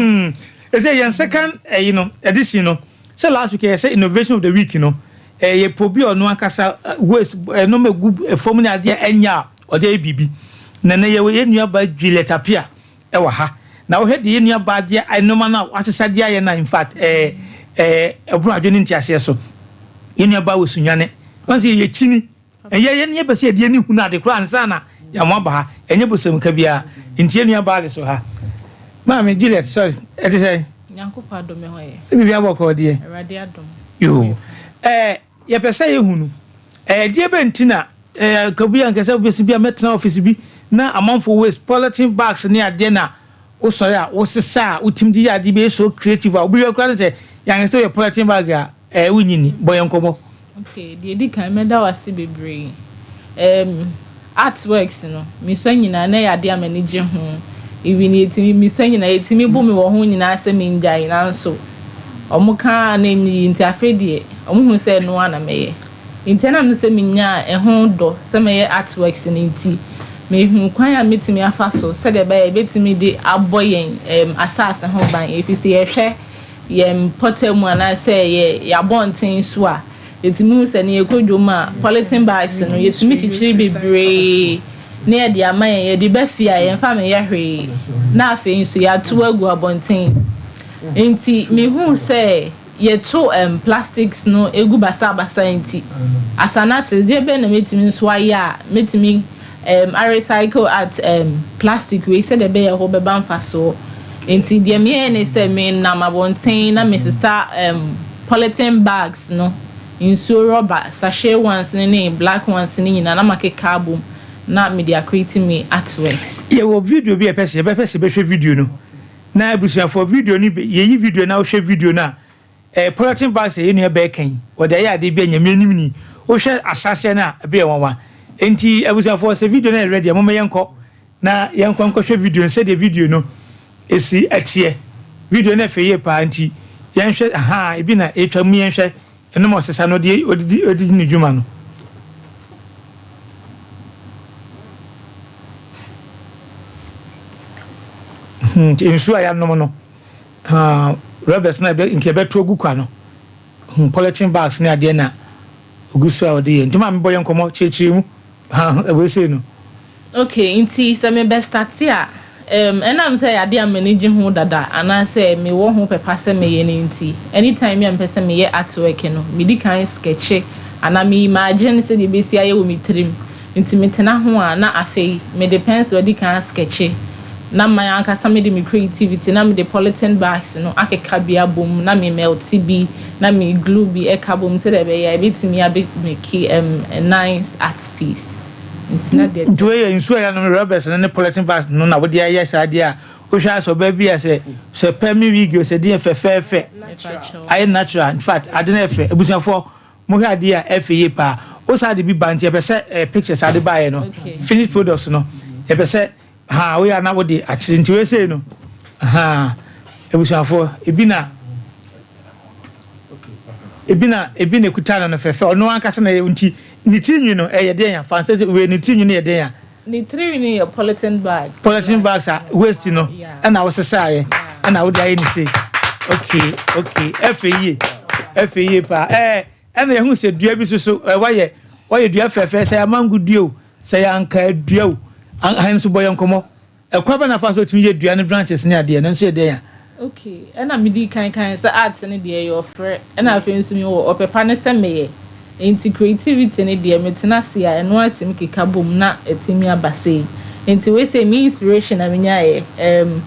Ɛsɛ yɛn second ɛyi no edition no sɛ last week yɛ sɛ innovation of the week no ɛyɛ po bi a ɔno ankasa waste ɛnoma egu fam ne adeɛ ɛnyɛ a ɔde ayɛ biribi. Na ɛnɛ yɛwɔ yɛn nua ba Juliet Appiah ɛwɔ ha. Na wohwɛ deɛ yɛn nua baa deɛ nneɛma no a wasesa de ayɛ no a in fact ɛɛ ɛɛ ɛboro adwene ne nteaseɛ so. Yɛn nua baa wɔ Sunyani. Wɔn sɛ yɛyɛ kyini. Ɛyɛ yɛn yɛpɛ sɛ yɛde ani hunu ade koraa ansa na yɛn aba ha. Ɛnyɛ bosomka biara. Nti yɛn nua baa de so ha. Maame Juliet sorry ɛte sɛ. Nyankopɔn adom ɛhɔ yɛ. Sɛ biribi abɔ kɔɔ deɛ. Awurade adom. Yoo ɛɛ Yɛpɛ sɛ yɛhu no. Ɛyɛ deɛ bɛn nti na ɛɛ nka obi anka sɛ wobɛsi bi a mɛtena office bi na amanfoɔ waste polythene bags ne adeɛ na wosɔre a wosesa a wotumi de yɛ adeɛ bi ɛyɛ so creative a obi hwɛ koraa ne sɛ yɛanka sɛ woyɛ polythene bag a ɛɛ wonnye nni. Bɔ yɛn nkɔmmɔ. Okay, deɛ ɛdi kan mɛda wo ase bebree. Ɛɛm Art works no, mesua nyinaa na ɛyɛ adeɛ a m'ani gye ho. Even yɛtumi, mesua nyinaa, yɛtumi bu me wɔ ho nyinaa sɛ mengyae nanso wɔka a na ɛnyɛ yie nti afei deɛ wɔhu sɛ ɛno ara na mɛyɛ. Nti ɛnam sɛ menyaa ɛho dɔ sɛ mɛyɛ art works no nti, mehuu kwan a mɛtumi afa so sɛdeɛ ɛbɛyɛ a yɛbɛtumi de abɔ yɛn ɛɛm asaase ho ban ɛfiri sɛ yɛhwɛ yɛn mpɔtam anaasɛ yɛ yɛn abɔnten so a, Yɛtumi hu sɛ nea yɛkɔ dwom a, polythene bags no, yɛtumi kyekyere bebree na yɛde ama yɛn. Yɛde ba fie a, yɛmfa mmɛyɛ hwee, na afei nso yɛatow agu abɔnten. Enti mehuu sɛ yɛto ɛm plastics no gu basabasa nti, as an artist, deɛ bɛn na mɛtumi nso ayɛ a mɛtumi ɛm a recycle art ɛm plastic wei sɛdeɛ ɛbɛyɛ ɛhɔ bɛba mfasoɔ. Enti deɛ meyɛɛ ne sɛ menam abɔnten na mesesa ɛm polythene bags no, nsuo rɔba, sachet ones no ne black ones no nyinaa na makeka abom na mede a create me artworks. Yɛwɔ video bi a yɛpɛ sɛ yɛbɛpɛ sɛ yɛbɛhwɛ video no na abusuafoɔ video no yɛyi video na wohwɛ video no a ɛyɛ polythene bags a yɛn nua bɛɛ ka yi wɔde ayɛ adeɛ bi a Nyame anim ni wohwɛ asaseɛ no a ɛbɛyɛ nwanwa enti abusuafoɔ sɛ video no yɛ ready a momma yɛnkɔ Na yɛnkɔ nkɔhwɛ video no sɛdeɛ video no si teɛ. Video no ɛfɛ yie paa nti yɛnhwɛ ahaa ebi na ɛretwa mu yɛnhwɛ ɛno ma ɔsesa no ɔde ɔde ɔde di ne dwuma no. Hmm, nti nsuo a yɛanom no haa rubbish na ɛbɛ nka ɛbɛto agu kwa no hmm, polythene bags ne adeɛ na ogu so a ɔde yɛ nti maame bɔ yɛn nkɔmmɔ kyerɛkyerɛ mu haa ɛwɔ sei no. Ok, nti sɛ me bɛ starte a, erm ɛnam sɛ ɛyɛ adeɛ a m'ani gye ho dada anaasɛ me wɔ ho pɛ pa sɛ mɛyɛ no nti, anytime bi a mepɛ sɛ meyɛ artwork no, me di kan sketche anaa me imagine sɛdeɛ ɛbɛsi ayɛ wɔ me tirim. Nti me tena ho a, na afei me de pencil adi kan asketche, na man ankasa me de me creativity, na me de polythene bags no akeka bi abom, na me melte bi, na me glue bi ɛka bom sɛdeɛ ɛbɛyɛ a ɛbɛtumi abɛ make erm a nice art piece. Nti wei yɛ nsuo a yɛanom rubbers no ne polythene bags no na wode ayɛ saa adeɛ a wohwɛ a sɛ ɔbaa bi a sɛ sɛ pɛ me wig o sɛ deɛ fɛfɛɛfɛ ayɛ natural in fact ade no ɛfɛ abusuafoɔ mohwɛ adeɛ a ɛfɛ yie paa wo saa de bi ba nti yɛpɛ sɛ eh, pictures ade baeɛ no finished products no yɛpɛ sɛ. Ha woyɛ a na wode akyere nti wei sei no ahaa abusuafoɔ ebi na ebi na ebi na ekuta no no fɛfɛ ɔno ankasa na ɛyɛ nti ne tiri nwi no ɛyɛ deɛn a fa nsɛ wei ne tiri nwi no yɛ deɛn a. Ne tiri nwi no yɛ polythene bag. Polythene bags a waste no ɛna wosesaeɛ ɛna wode ayɛ ne sei okay okay ɛfɛ yie ɛfɛ yie paa ɛɛ ɛna yɛhu sɛ dua bi soso ɛ wayɛ wayɛ dua fɛfɛ sɛ amango dua o Sɛ yɛ ankaa dua o, an nso bɔ yɛn nkɔmmɔ. Ɛkwan bɛn na afa so tumi yɛ dua no branches ne adeɛ? Ɛno nso yɛ dɛn a? Ok, ɛna me dii kan kaeɛ sɛ art no deɛ ɛyɛ ɔfrɛ, ɛna afei nso me wɔ ɔpɛ pa ne sɛ meyɛ, nti creativity no deɛ me tena ase a ɛno ara tumi keka bom na atumi aba sei. Nti wei sei me inspiration a me nyaeɛ, ɛɛm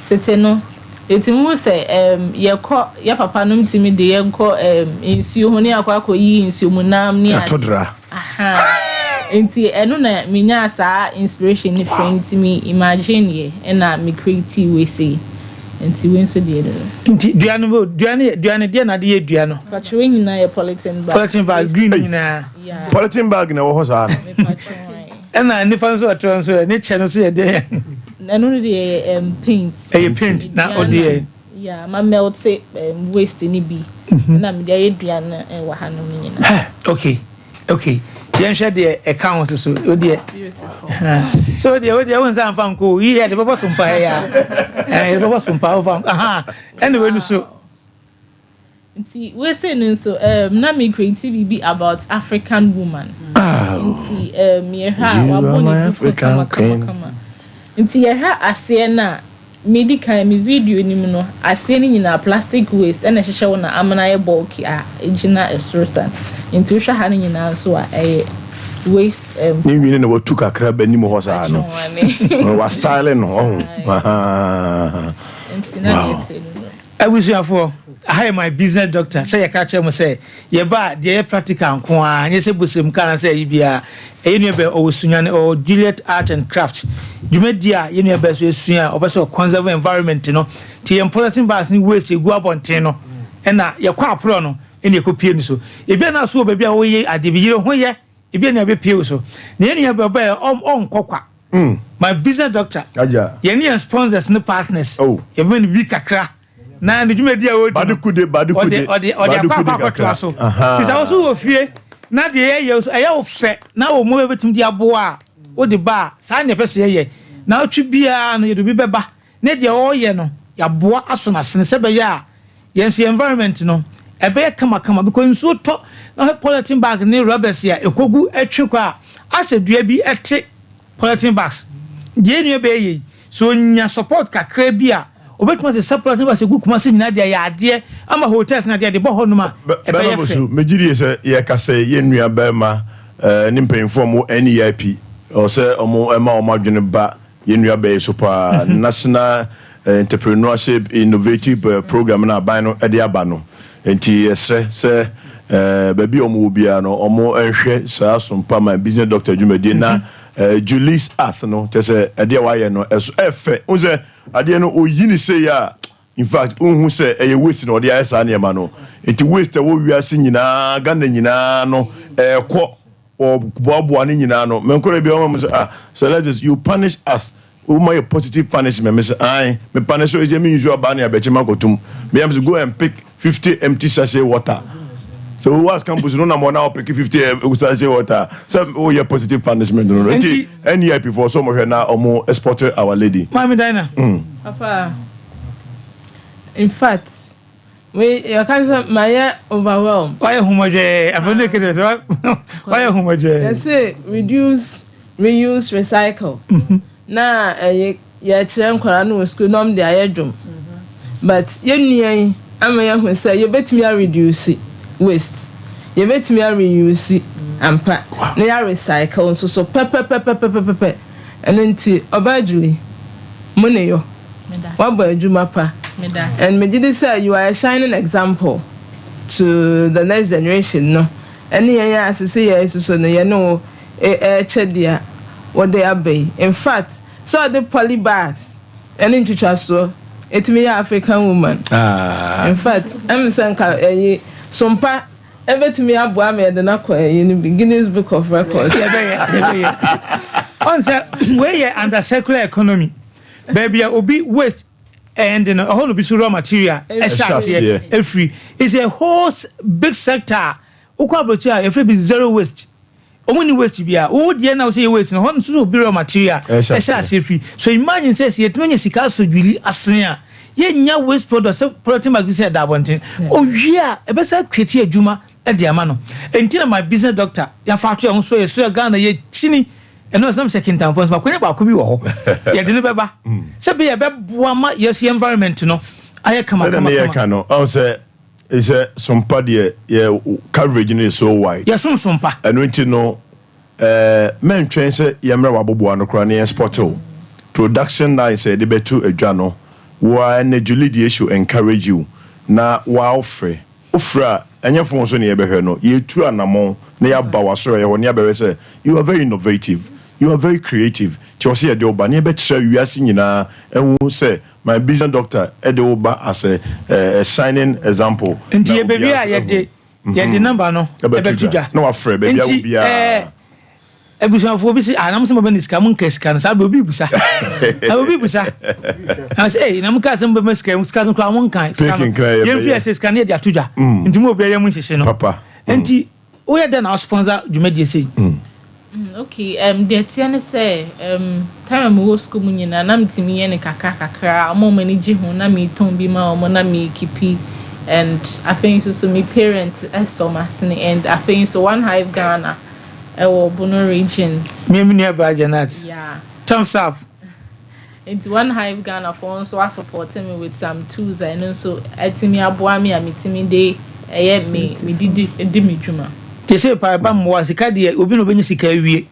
tete no yɛtumi hu sɛ ɛɛm yɛkɔ yɛ papa nom tumi de yɛn kɔ ɛɛm nsuo ho ne yɛakɔ akɔ yi nsuo mu nam ne Yɛato ade. dra. Ahaa nti ɛno na me nyaa saa inspiration no firi nti me imagine yɛ ɛna me create wei sei nti wei nso deɛ no no. Nti dua no dua no yɛ dua no deɛ na ade yɛ dua no. Mpakyɛ wei nyinaa yɛ polythene bag. Polythene bags green no nyinaa. Yeah. Polythene bag na ɛwɔ hɔ saa no. Mepakyɛ ae. Ɛna nifa nso ɔtrɛ nso yɛ ne kyɛ no nso yɛ deɛ. Ɛno no deɛ yɛ um, paint. Ɛyɛ paint na ɔde yɛ. Yeah, ma melte um, waste no bi ɛna mede ayɛ dua no wɔ ha nom nyinaa. Okay, okay. Yɛnhwɛ deɛ ɛka ho soso. O deɛ. Beautiful. So o deɛ o deɛ o nsa nfa nko. Yi yɛ de bɛbɔ so mpa ya. Ɛɛ de bɛbɔ so mpa o fa. Aha. Ɛna wei no so. Nti wei sei no nso um, na me create biribi about African woman. Nti um, yɛhwɛ a You are wabɔ my ne duku African kama kama queen. kama. Nti yɛhwɛ aseɛ no a, medi kan me video no mu no, aseɛ no nyinaa plastic waste ɛna ɛhyehyɛ wo na amena ayɛ bulky a ɛgyina ɛsoro san. Nti wohwɛ ha no nyinaa nso a ɛyɛ waste um, Ne nwini na watu kakra ba anim hɔ saa no. atwe Wa style no ɔho. Ahaa. Nti na deɛ Wow. ɛte no no. Abusuafoɔ, aha yɛ my business doctor, sɛ yɛka kyerɛ mo sɛ yɛba a deɛ ɛyɛ practical nko ara, nyɛ sɛ bosem ka anaasɛ ayi biara. Ɛyɛ nua bɛ ɔwɔ Sunyani, ɔwɔ Juliet Art and Craft. Dwumadie a yɛn nua bɛ nso asua a ɔpɛ sɛ ɔ conserve environment no, nti yɛn polythene bags ne waste ɛgu abɔnten no, ɛna yɛkɔ aporɔ no ɛna ɛkɔpie no so. Ebia na so wɔ baabi a woyɛ adeɛ bi, yere ho yɛ, ebia nea ɛbɛpie wo so. Na yɛn nua bɛ ɔbɛɛ ɔnkɔ kwa. My business doctor, Agya. yɛne yɛn sponsors ne partners, Oh. yɛbɛma no bi kakra na ne dwumadi a ɔredi no, Badekude, badekude, ɔde ɔde ɔde akɔ badekude akɔ akɔtoa kakra. so. Aha. Nti sɛ wo nso wɔ fie na deɛ yɛyɛ nso ɛyɛ wo fɛ na wo mmoa bɛtumi de aboa a, wode ba a, saa na yɛpɛ sɛ yɛyɛ. Naawɔtwe biara no yɛde obi bɛba ne deɛ ɔreyɛ no yɛaboa aso no asene sɛ ɛbɛyɛ a yɛn nso yɛn environment no ɛbɛyɛ kamakama because nsuo tɔ na hwɛ polythene bag ne rubbers a ɛkɔgu ɛtwe kɔ a asɛ dua bi ɛte polythene bags deɛ yɛn nua bɛyɛ yi sɛ ɔnya support kakra bi a ɔbɛtumi ate sɛ polythene bags ɛgu Kumasi nyinaa de ayɛ adeɛ ama hotels na adeɛ de bɔ hɔ nom a ɛbɛyɛ Bɛrima fɛ. Bosu, megye die sɛ yɛkasa yi, yɛn nua bɛrima ne mpanyinfoɔ a wɔwɔ NEIP, ɛwɔ sɛ wɔn ma wɔn adwene ba yɛn nua bɛyɛ so paa. National Entrepreneurship Innovative Program na aban no de aba no. Nti yɛsrɛ sɛ baabi a wɔn wɔ biara no, wɔn nhwɛ saa Sompa My Business Doctor dwumadie na Julie's Art no, kyerɛ sɛ adeɛ a wayɛ no ɛso ɛfɛ. Wohu sɛ adeɛ no oyi ne sei a, in fact wohu sɛ ɛyɛ waste na ɔde ayɛ saa nneɛma no. Nti waste a ɛwɔ wiase nyinaa, Ghana nyinaa no ɛɛkɔ ɔboaboa ne nyinaa no. Menkɔrɔ bi ɔma mu sɛ ah sɛ let's just you punish us. Woma yɛ positive punishment. Me sɛ ae me punish so ɛsɛ me use aba ne abɛkye ma kɔtum. Me am sɛ go and pick 50 empty sachet water. So who has campus no na mo na pick 50 sachet water. Sɛ woyɛ positive punishment no. Nti NEIP for so mo hwɛ na ɔmo export our lady. Maame Dinah. Papa, in fact, we yɛka sɛ mayɛ overwhelmed. Wayɛ humɔdwɛɛ afei ne kete sɛ wayɛ humɔdwɛɛ. Yɛse reduce, reuse, recycle. Na ɛyɛ yɛkyerɛ nkwadaa no wɔ school na ɔmo de ayɛ dwom. But yɛn nua yi ama yɛahu sɛ yɛbɛtumi a reduce waste, yɛbɛtumi a reuse ampa na yɛ recycle nso so pɛpɛpɛpɛpɛpɛ. Ɛno nti ɔbaa Julie, mo ne yɔ. Wabɔ adwuma pa. And megye di sɛ you are a shining example to the next generation no. Ɛne yɛn a asese yɛn soso no yɛne wo ɛɛkyɛ deɛ wɔde aba yi. In fact, sɛ ɔde poly bags ɛne ntwitwasoɔ ɛtumi yɛ African woman. In fact, ɛm sɛ nka ɛyi Sompa ɛbɛtumi aboa ma yɛde no akɔ ɛyi no bi Guinness Book of Records. Yɛbɛyɛ yɛbɛyɛ. Ɔn sɛ wei yɛ under circular economy. Baabi a obi waste ɛnde no, ɛhɔ na obi so raw material ɛhyɛ aseɛ efiri. It's a whole big sector a wokɔ aburokyi a yɛfrɛ bi zero waste. Ɔmo ni waste bi a wo deɛ na wosɛ yɛ waste no, hɔ nso so obi raw material ɛhyɛ aseɛ firi. So imagine sɛ sɛ yɛtumi anya sika asɔ dwiri asene a, yɛnya waste product sɛ polythene bag bi sɛ ɛda abɔnten owie a, ɛbɛsɛ create adwuma ɛde ama no. Nti na My Business Doctor yɛafa ato yɛn ho so, yɛso yɛ Ghana yɛkyini ɛno ɛsɛm sɛ kintamfoɔ nso akwanya baako bi wɔ hɔ, yɛde no bɛba sɛ bi yɛbɛboa ma yɛso yɛ environment no ayɛ kama sɛdeɛ kama ne kama. Yɛka no ɔn sɛ Sompa deɛ, yɛ coverage no is so wide. Yɛsom Sompa. Ɛno nti no mɛntwɛn sɛ yɛmmerɛ waboboa no koraa na yɛn spot wo production line sɛ yɛde bɛto adwa no waa na Julie deɛ should encourage you na waa wofrɛ wofrɛ a, ɛnyɛ phone so ne yɛbɛhwɛ no. Yɛtu anammɔn na yɛaba w'asɔrɔ yɛ hɔ ne yɛabɛhwɛ sɛ you are very innovative, you are very creative, nti ɔsɛ yɛde wo ba ne yɛbɛkyerɛ wiase nyinaa ɛhu sɛ My Business Doctor ɛde wo ba as a shining example. Nti na yɛ baabi obiara a nso yɛde ahu. Yɛde number no ɛbɛto ɛbɛto dwa na wafrɛ baabi a wo nti biara. Abusuafoɔ bi sɛ, ah, na mo sɛ mobɛ ne sika, mo nka sika no saa bɛ obi busa. Ah, obi busa na sɛ, ei, na mo kaa sɛ mobɛma sika, sika no koraa mo nka sika no. Peke nkran yɛ yɛmfiri bɛyɛ. ɛsɛ sika no yɛde ato dwa nti mo obiara yɛ mo nhyehye no. Papa. Nti woyɛ dɛn na wo sponsor dwumadie sei? Okay, deɛ teɛ ne sɛ time a mewɔ school mu nyinaa na metumi yɛ ne kakra kakra. Ɔmo a ɔmo ani gye ho na metɔn bi ma ɔmo na mekeep, and afei nso so me parent ɛsɔ m'asene, and afei nso One Hive Ghana ɛwɔ Bono Region. Me nua baa Janet. Thumbs up. Nti One Hive Ghana foɔ nso asupport me with some tools a ɛno nso ɛtumi aboa me a metumi de ɛyɛ me didi di me dwuma. Te sɛ pa ɛba mmoa sika deɛ, obi na obɛnya sika awie,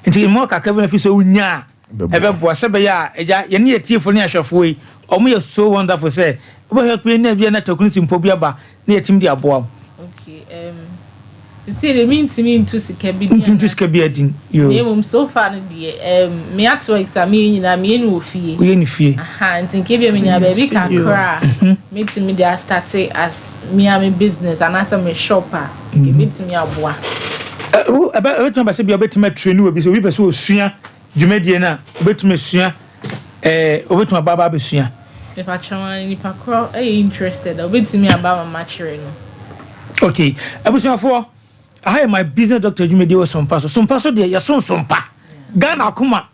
nti mmoa kakra bi na fi sɛ wonya a Bɛboa. Ɛbɛboa sɛ bɛyɛ a agya yɛne yɛ tiefo ne ahwɛfoɔ yi, ɔmo yɛ so wonderful sɛ wobɛhwɛ kpe na bia na takunu si mpo bi aba na yɛtumi de aboa wo. Okay, sisi de mentumi ntu sika bi din. Ntumi ntu sika bi adin na yo. Mmom so far no deɛ, me artworks a meyɛ nyinaa, meyɛ no wɔ fie. Woyɛ ne fie. Aha, nti nka ebia menya baabi kakra a metumi de astart as me a me business anaasɛ me shop a nka ebetumi aboa. Ɛbɛtumi aba sɛ bia wobɛtumi atrain wɔ bi sɛ obi pɛ sɛ ɔsua dwumadie no a, wobɛtumi asua, wobɛtumi aba abɛsua? Mepatwɛn, nipa korɔ ɛyɛ interested a, obetumi aba ma makyerɛ no. Okay, abusuafoɔ, aha yɛ My Business Doctor dwumadie wɔ Sompa so. Sompa so deɛ, yɛsom Sompa Ghana akoma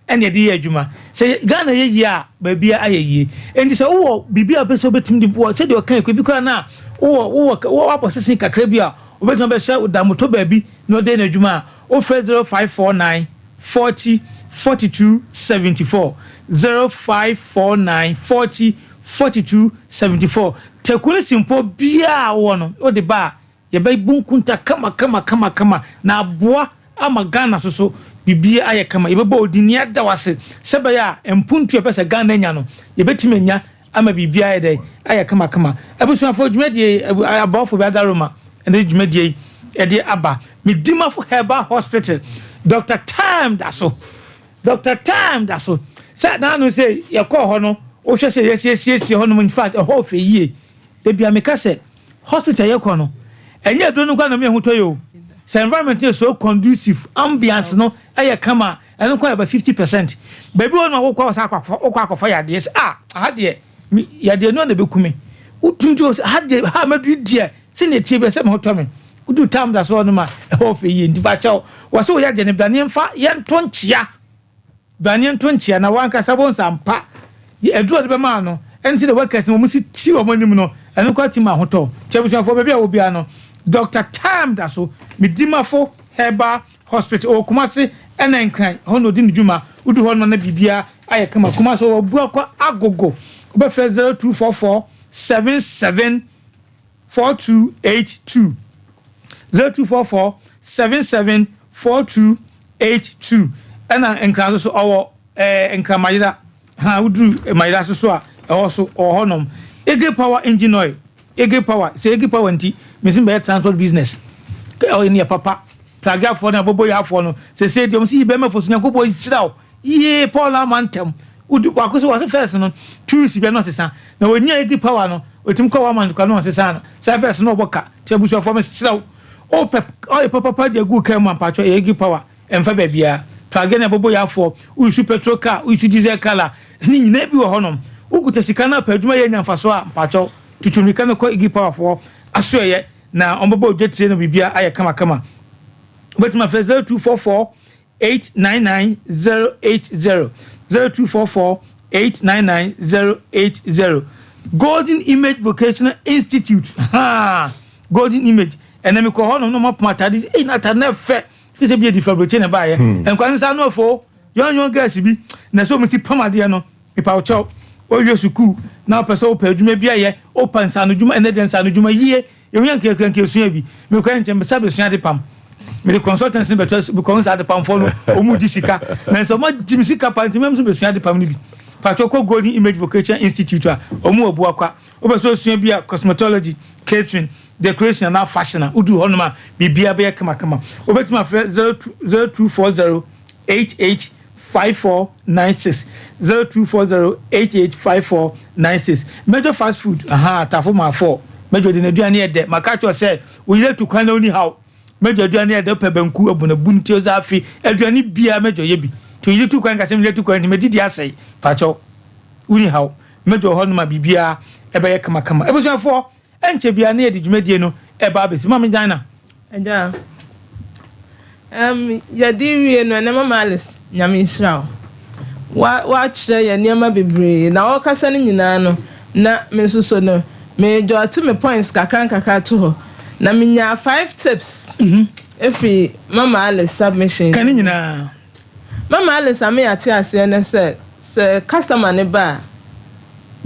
ɛna yɛde yɛ adwuma sɛ Ghana yɛ yie a, baabi ayɛ yie. Nti sɛ wowɔ biribi a wopɛ sɛ wobɛtumi de boa sɛdeɛ ɔka ekɔ bi koraa na wowɔ wowɔ wabɔ sesen kakra bi a wobɛtumi abɛhyɛ damoto baabi na ɔde n'adwuma a, wofrɛ 0549 40 42 74, 0549 40 42 74. Teku ne simpo biaa wɔ no, wode ba a, yɛbɛbu nkunta kama kama kama kama na aboa ama Ghana so so biribi ayɛ kama. Yɛbɛbɔ odi ni ada wase sɛ bɛyɛ a mpuntu a ɛpɛ sɛ Ghana nya no, yɛbɛtumi anya ama biribi ayɛ dɛ ayɛ kama kama. Abusuafoɔ, dwumadie abɔfo bi adaroma ɛne dwumadie yi ɛde aba Medimafo Herbal Hospital. Dr Time da so, Dr Time da so sɛ naanu sɛ yɛkɔɔ hɔ no, wohwɛ sɛ yɛsiesiesie hɔ nom. In fact, ɛhɔ fɛ yie. Ebi a meka sɛ hospital yɛkɔ no, ɛnyɛ aduro no kora na mi ɛho tɔ yɛ o. Sɛ environment no yɛ so conducive, ambiance no ɛyɛ kama, ɛno kɔ yɛ ba 50%. Baabi wɔ no a wokɔ sɛ akɔ wokɔ akɔfa yadeɛ sɛ, ah, aha deɛ mi yadeɛ no na ebeku mi. Wotum ti wɔ sɛ ha deɛ, ha mɛduru deɛ sɛnea tie bi sɛ me ho tɔ me. Wodu tam da so hɔ nom a, ɛhɔ fɛ yie. Nti bakyɛw wɔ sɛ woyɛ deɛ no, bra ne yɛmfa yɛnto nkyea, bra ne yɛnto nkyea na wankasa bɔ nsa mpa aduru a ɔde bɛmaa no ɛne sɛ de workers no wɔn si ti wɔn anim no, ɛno kɔ ti ma ahotɔ. Kyɛ abusuafoɔ, baabi a wɔ biara no, Dr Time da so, Medimafo Herbal Hospital, ɔwɔ Kumase ɛna Nkran hɔ na ɔdi ne dwuma. Wodu hɔ no na biribiara ayɛ kama. Kumase ɔwɔ Abuakwa Agogo. Wobɛfrɛ 0244 77 4282, 0244 77 4282. Ɛna Nkran nso so ɔwɔ Nkramayera ha. Woduru Mayera so so a, ɛhɔ so ɔwɔ hɔnom. Eagle Power engine oil, Eagle Power sɛ Eagle Power nti mesi bɛyɛ transport business. Ɔyɛ ne yɛ papa. Pragyafoɔ no, aboboyafoɔ no sese deɛ ɔmo si yi bɛrima fo so. Nyankopɔn nhyira wo yie. Paul ama ntɛm wodi baako so wɔse first no 2 weeks bia na ɔsesa na wɔnya Eagle Power no, otumi kɔ one month kora na ɔsesa no. Saa first no ɔbɔ ka. Nti abusuafoɔ, mesrɛ wo, wopɛ ɔyɛ papapa de agu kaa mu ampatwɔ, ɛyɛ Eagle Power. Ɛmfa baabiara. Pragea ne aboboyafoɔ, woresu petrol car, woresu diesel car a, ne nyinaa bi wɔ hɔnom. Wokuta sika na wopɛ adwuma yɛ anya mfasoɔ a, mpakyɛw, tutu mmirika no kɔ Iggy Power foɔ asoɛeɛ na wɔbɛbɔ wo dwetire na biribiara ayɛ kamakama. Wobɛtumi afrɛ 0244 899 080, 0244 899 080. Golden Image Vocational Institute, haa, Golden Image, ɛnɛ mekɔ hɔnom na wɔapam atade, ei na atade no ɛfɛ. Fi sɛ bi edi firi aburokyi na ɛbaayɛ. Hmm. Nkwa nsa ano afo young young girls bi na sɛ wɔn ti pam adeɛ no nipa ɔkyɛw wɔwie sukuu na ɔpɛ sɛ ɔpɛ adwuma bi ayɛ ɔpɛ nsaano dwuma ɛnɛ deɛ nsaano dwuma yie ehu yɛ nketenkete nkesua bi mekɔ nkyɛn bisa besua ade pam mede consultancy bɛtɔ bikɔ nsa ade pamfoɔ no wɔn di sika na nsɛ wɔn agye mi sika pa nti mɛm nso besua ade pam no bi patro kɔ Golden Image Vocation Institute a wɔn wɔ Buakwa wopɛ sɛ osua bi a cosmetology catering Decoration anaa fashion a, woduru hɔnom a, biribiara bɛyɛ kamakama. Wobɛtumi afrɛ 0240 88 5496, 0240 88 5496. Major fast food, ahaa, Tafo Mafoɔ, Major de n'aduane yɛ dɛ. Maka akyerɛ wo sɛ, wo yere atu kwan na ɔnni haw. Major aduane yɛ dɛ, wopɛ banku, abunabun, ntiozaafi, aduane biara Major yɛ bi. Nti wo yere tu kwan ka sɛ, me yere atu kwan nti madidi asɛe. Pakyɛw, wonni haw. Major wɔ hɔnom a biribiara ɛbɛyɛ kamakama. Abusuafoɔ, Ɛnkyɛ biara na yɛde dwumadie no reba abɛsi. Maame Gyana. Agya, um, yɛde wie no ɛnɛ Mama Alice, Nyame nhyira wo. Wa, wakyerɛ yɛn nneɛma bebree, na ɔrekasa no nyinaa no, na me nso so no, me jɔte me points kakra nkakra to hɔ, na menyaa five tips ɛfiri Mama Alice submission. Ka ne nyinaa. Mama Alice ame yɛate aseɛ nɛ sɛ, sɛ customer no ba a,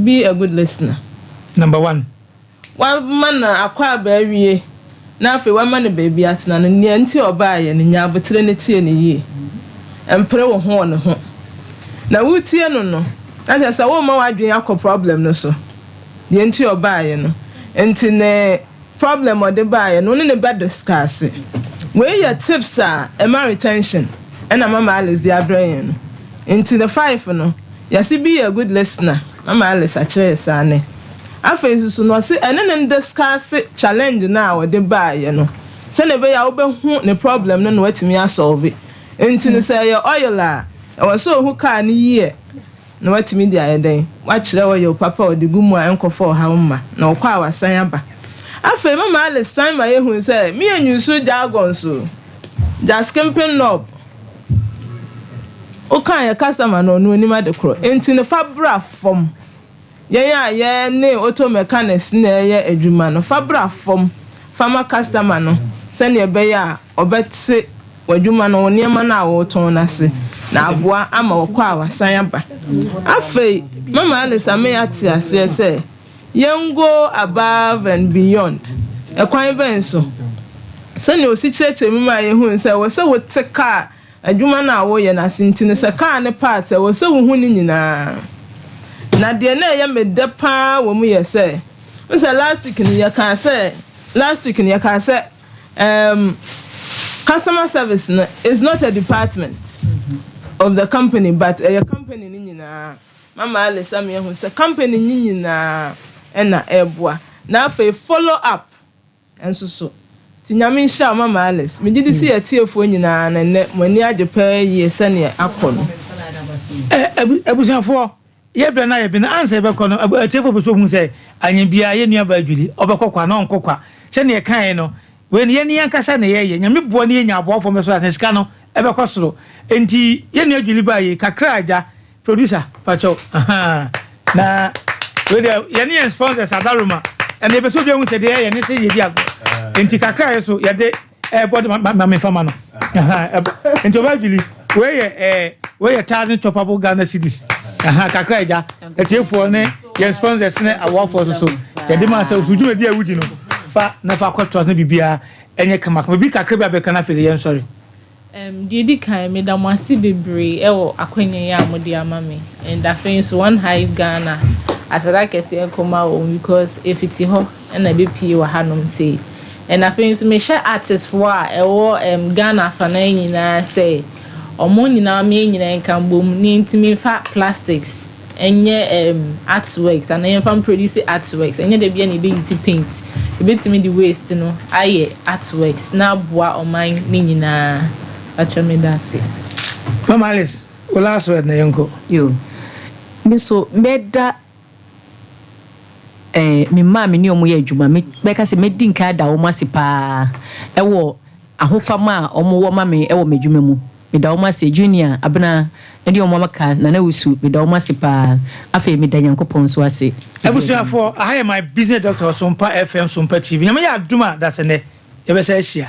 Be a good listener. Number one. Woama no akwaaba awie na afei woama no baabi atena no, nea nti a ɔbaeɛ no, nya aboterɛ na tie no yie. Mpere wo ho wɔ ne ho. Na woretie no no, na kyerɛ sɛ worema w'adwene akɔ problem no so, deɛ nti a ɔbaeɛ no. Nti ne. Problem a ɔde baeɛ no wo ne no bɛ discuss. Wei yɛ tips a ɛma retention ɛna Mama Alice de abrɛ yɛn no. Nti the five no yɛse be a good listener Mama Alice akyerɛ yɛ saa nɛ. Afei nso so no ɔse ɛne no ndiscuss challenge no a ɔde baeɛ no sɛdeɛ ɛbɛyɛ a wobɛhu ne problem no na watumi a solve. Nti no sɛ ɛyɛ oil a ɛwɔ sɛ ɔhu car no yie. Na watumi de ayɛ dɛn? Wakyerɛ ɔyew papa a ɔde gu mu a ɛnkɔfa ɔhaw mma, na ɔkɔ a wasan aba. Afei Mama Alice san ma yehui sɛ me yɛ nyusu jargons o, jaskempen knob. Wokaa yɛ kasa ma no ɔno onim ade korɔ, enti no fa bra fam. Yɛn a yɛne auto mechanics na ɛyɛ adwuma no, fa bra fam fa ma customer no sɛnea ɛbɛyɛ a ɔbɛte w'adwuma no, wo nneɛma no a woretɔn no ase, na aboa ama ɔkɔ a wasan aba. Afei, mama Alice ama yɛate aseɛ sɛ yɛn go above and beyond. Ɛkwan bɛn so? Sɛnea ɔsi kyerɛkyerɛ mu maa yɛhui sɛ ɛwɔ sɛ wote kaa Adwuma no a woreyɛ no ase nti no, sɛ kaa no parts a, ɛwɔ sɛ wuhu ne nyinaa. Na deɛ na ɛyɛ me dɛ pa ara wɔ mu yɛ sɛ, wohu sɛ last week no yɛkaa sɛ, last week no yɛkaa sɛ, um, customer service no is not a department of the company but ɛyɛ company no nyinaa. Mama Alice ama yɛahu sɛ company no nyinaa na ɛreboa. Na afei follow up. Nso so. Nti Nyame nhyira wo Mama Alice. Megye di se atiefoɔ nyinaa no nnɛ mo ani agye paa yie sɛdeɛ akɔ no. Abusuafoɔ, yɛ berɛ no ayɛ bene ansa yɛbɛkɔ no, atiefoɔ pɛ sɛ wɔhu sɛ anyɛ biara yɛn nua baa Julie ɔbɛkɔ kwa anaa ɔnkɔ kwa. Sɛdeɛ yɛkaeɛ no, wei no yɛne yɛn ankasa na yɛyɛ. Nyame boa na yɛnya aboafoɔ mmɛsɔ ase na sika no ɛbɛkɔ soro. Enti yɛn nua Julie baa yei kakra agya Producer pakyɛw ahaa na wei deɛ yɛne yɛn sponsors adaroma ɛna yɛpɛ sɛ obi ahu sɛ deɛ yɛyɛ ne sɛ yɛdi agorɔ nti kakra yɛ so yɛde ɛbɔ de ma me fama no nti ɔbaa dwili wei yɛ ɛɛ wei yɛ thousand choppable Ghana cedis kakra agya atiefoɔ ne yɛn sponsors ne awoafoɔ so so yɛde ma sɛ osu dwumadi a wodi no fa na fa kɔ trust ne biribiara ɛnyɛ kamakama bi kakra bi abɛka no afei de yɛn sɔre. Erm deɛ ɛdi kan meda mo ase bebree ɛwɔ akwanya yi a mode ama me and afei nso One Hive Ghana aseda kɛseɛ nkɔma wɔn because ɛfiti hɔ na ɛbɛpue wɔ hanom sei and afei nso mehyɛ artist foɔ a ɛwɔ erm Ghana afanan nyinaa sɛ wɔn nyinaa wɔn yɛn nyinaa nka mbom na yɛntumi mfa plastics Ɛnyɛ erm art works anaa yɛmfa mproduce art works, ɛnyɛ da biara na yɛbɛ use paint, yɛbɛtumi de waste no ayɛ art works na aboa ɔman no nyinaa. Pakyɛ meda ase. Mama Alice, wo last word na yɛnkɔ. Yo, me nso mɛda me mma a me ne wɔn yɛ adwuma, mɛka sɛ mɛdi nkan ada wɔn ase paa ɛwɔ ahofama a wɔwɔ ma me ɛwɔ m'adwuma mu. Meda wɔn ase, Junior, Abena, ne wɔn a aka, Nana Wusu, meda wɔn ase paa. Afei meda Nyankopɔn nso ase. Abusuafoɔ, aha yɛ My Business Doctor wɔ Sompa FM, Sompa TV. Nyame yɛ adom a, dasɛ nnɛ yɛbɛsan ahyia.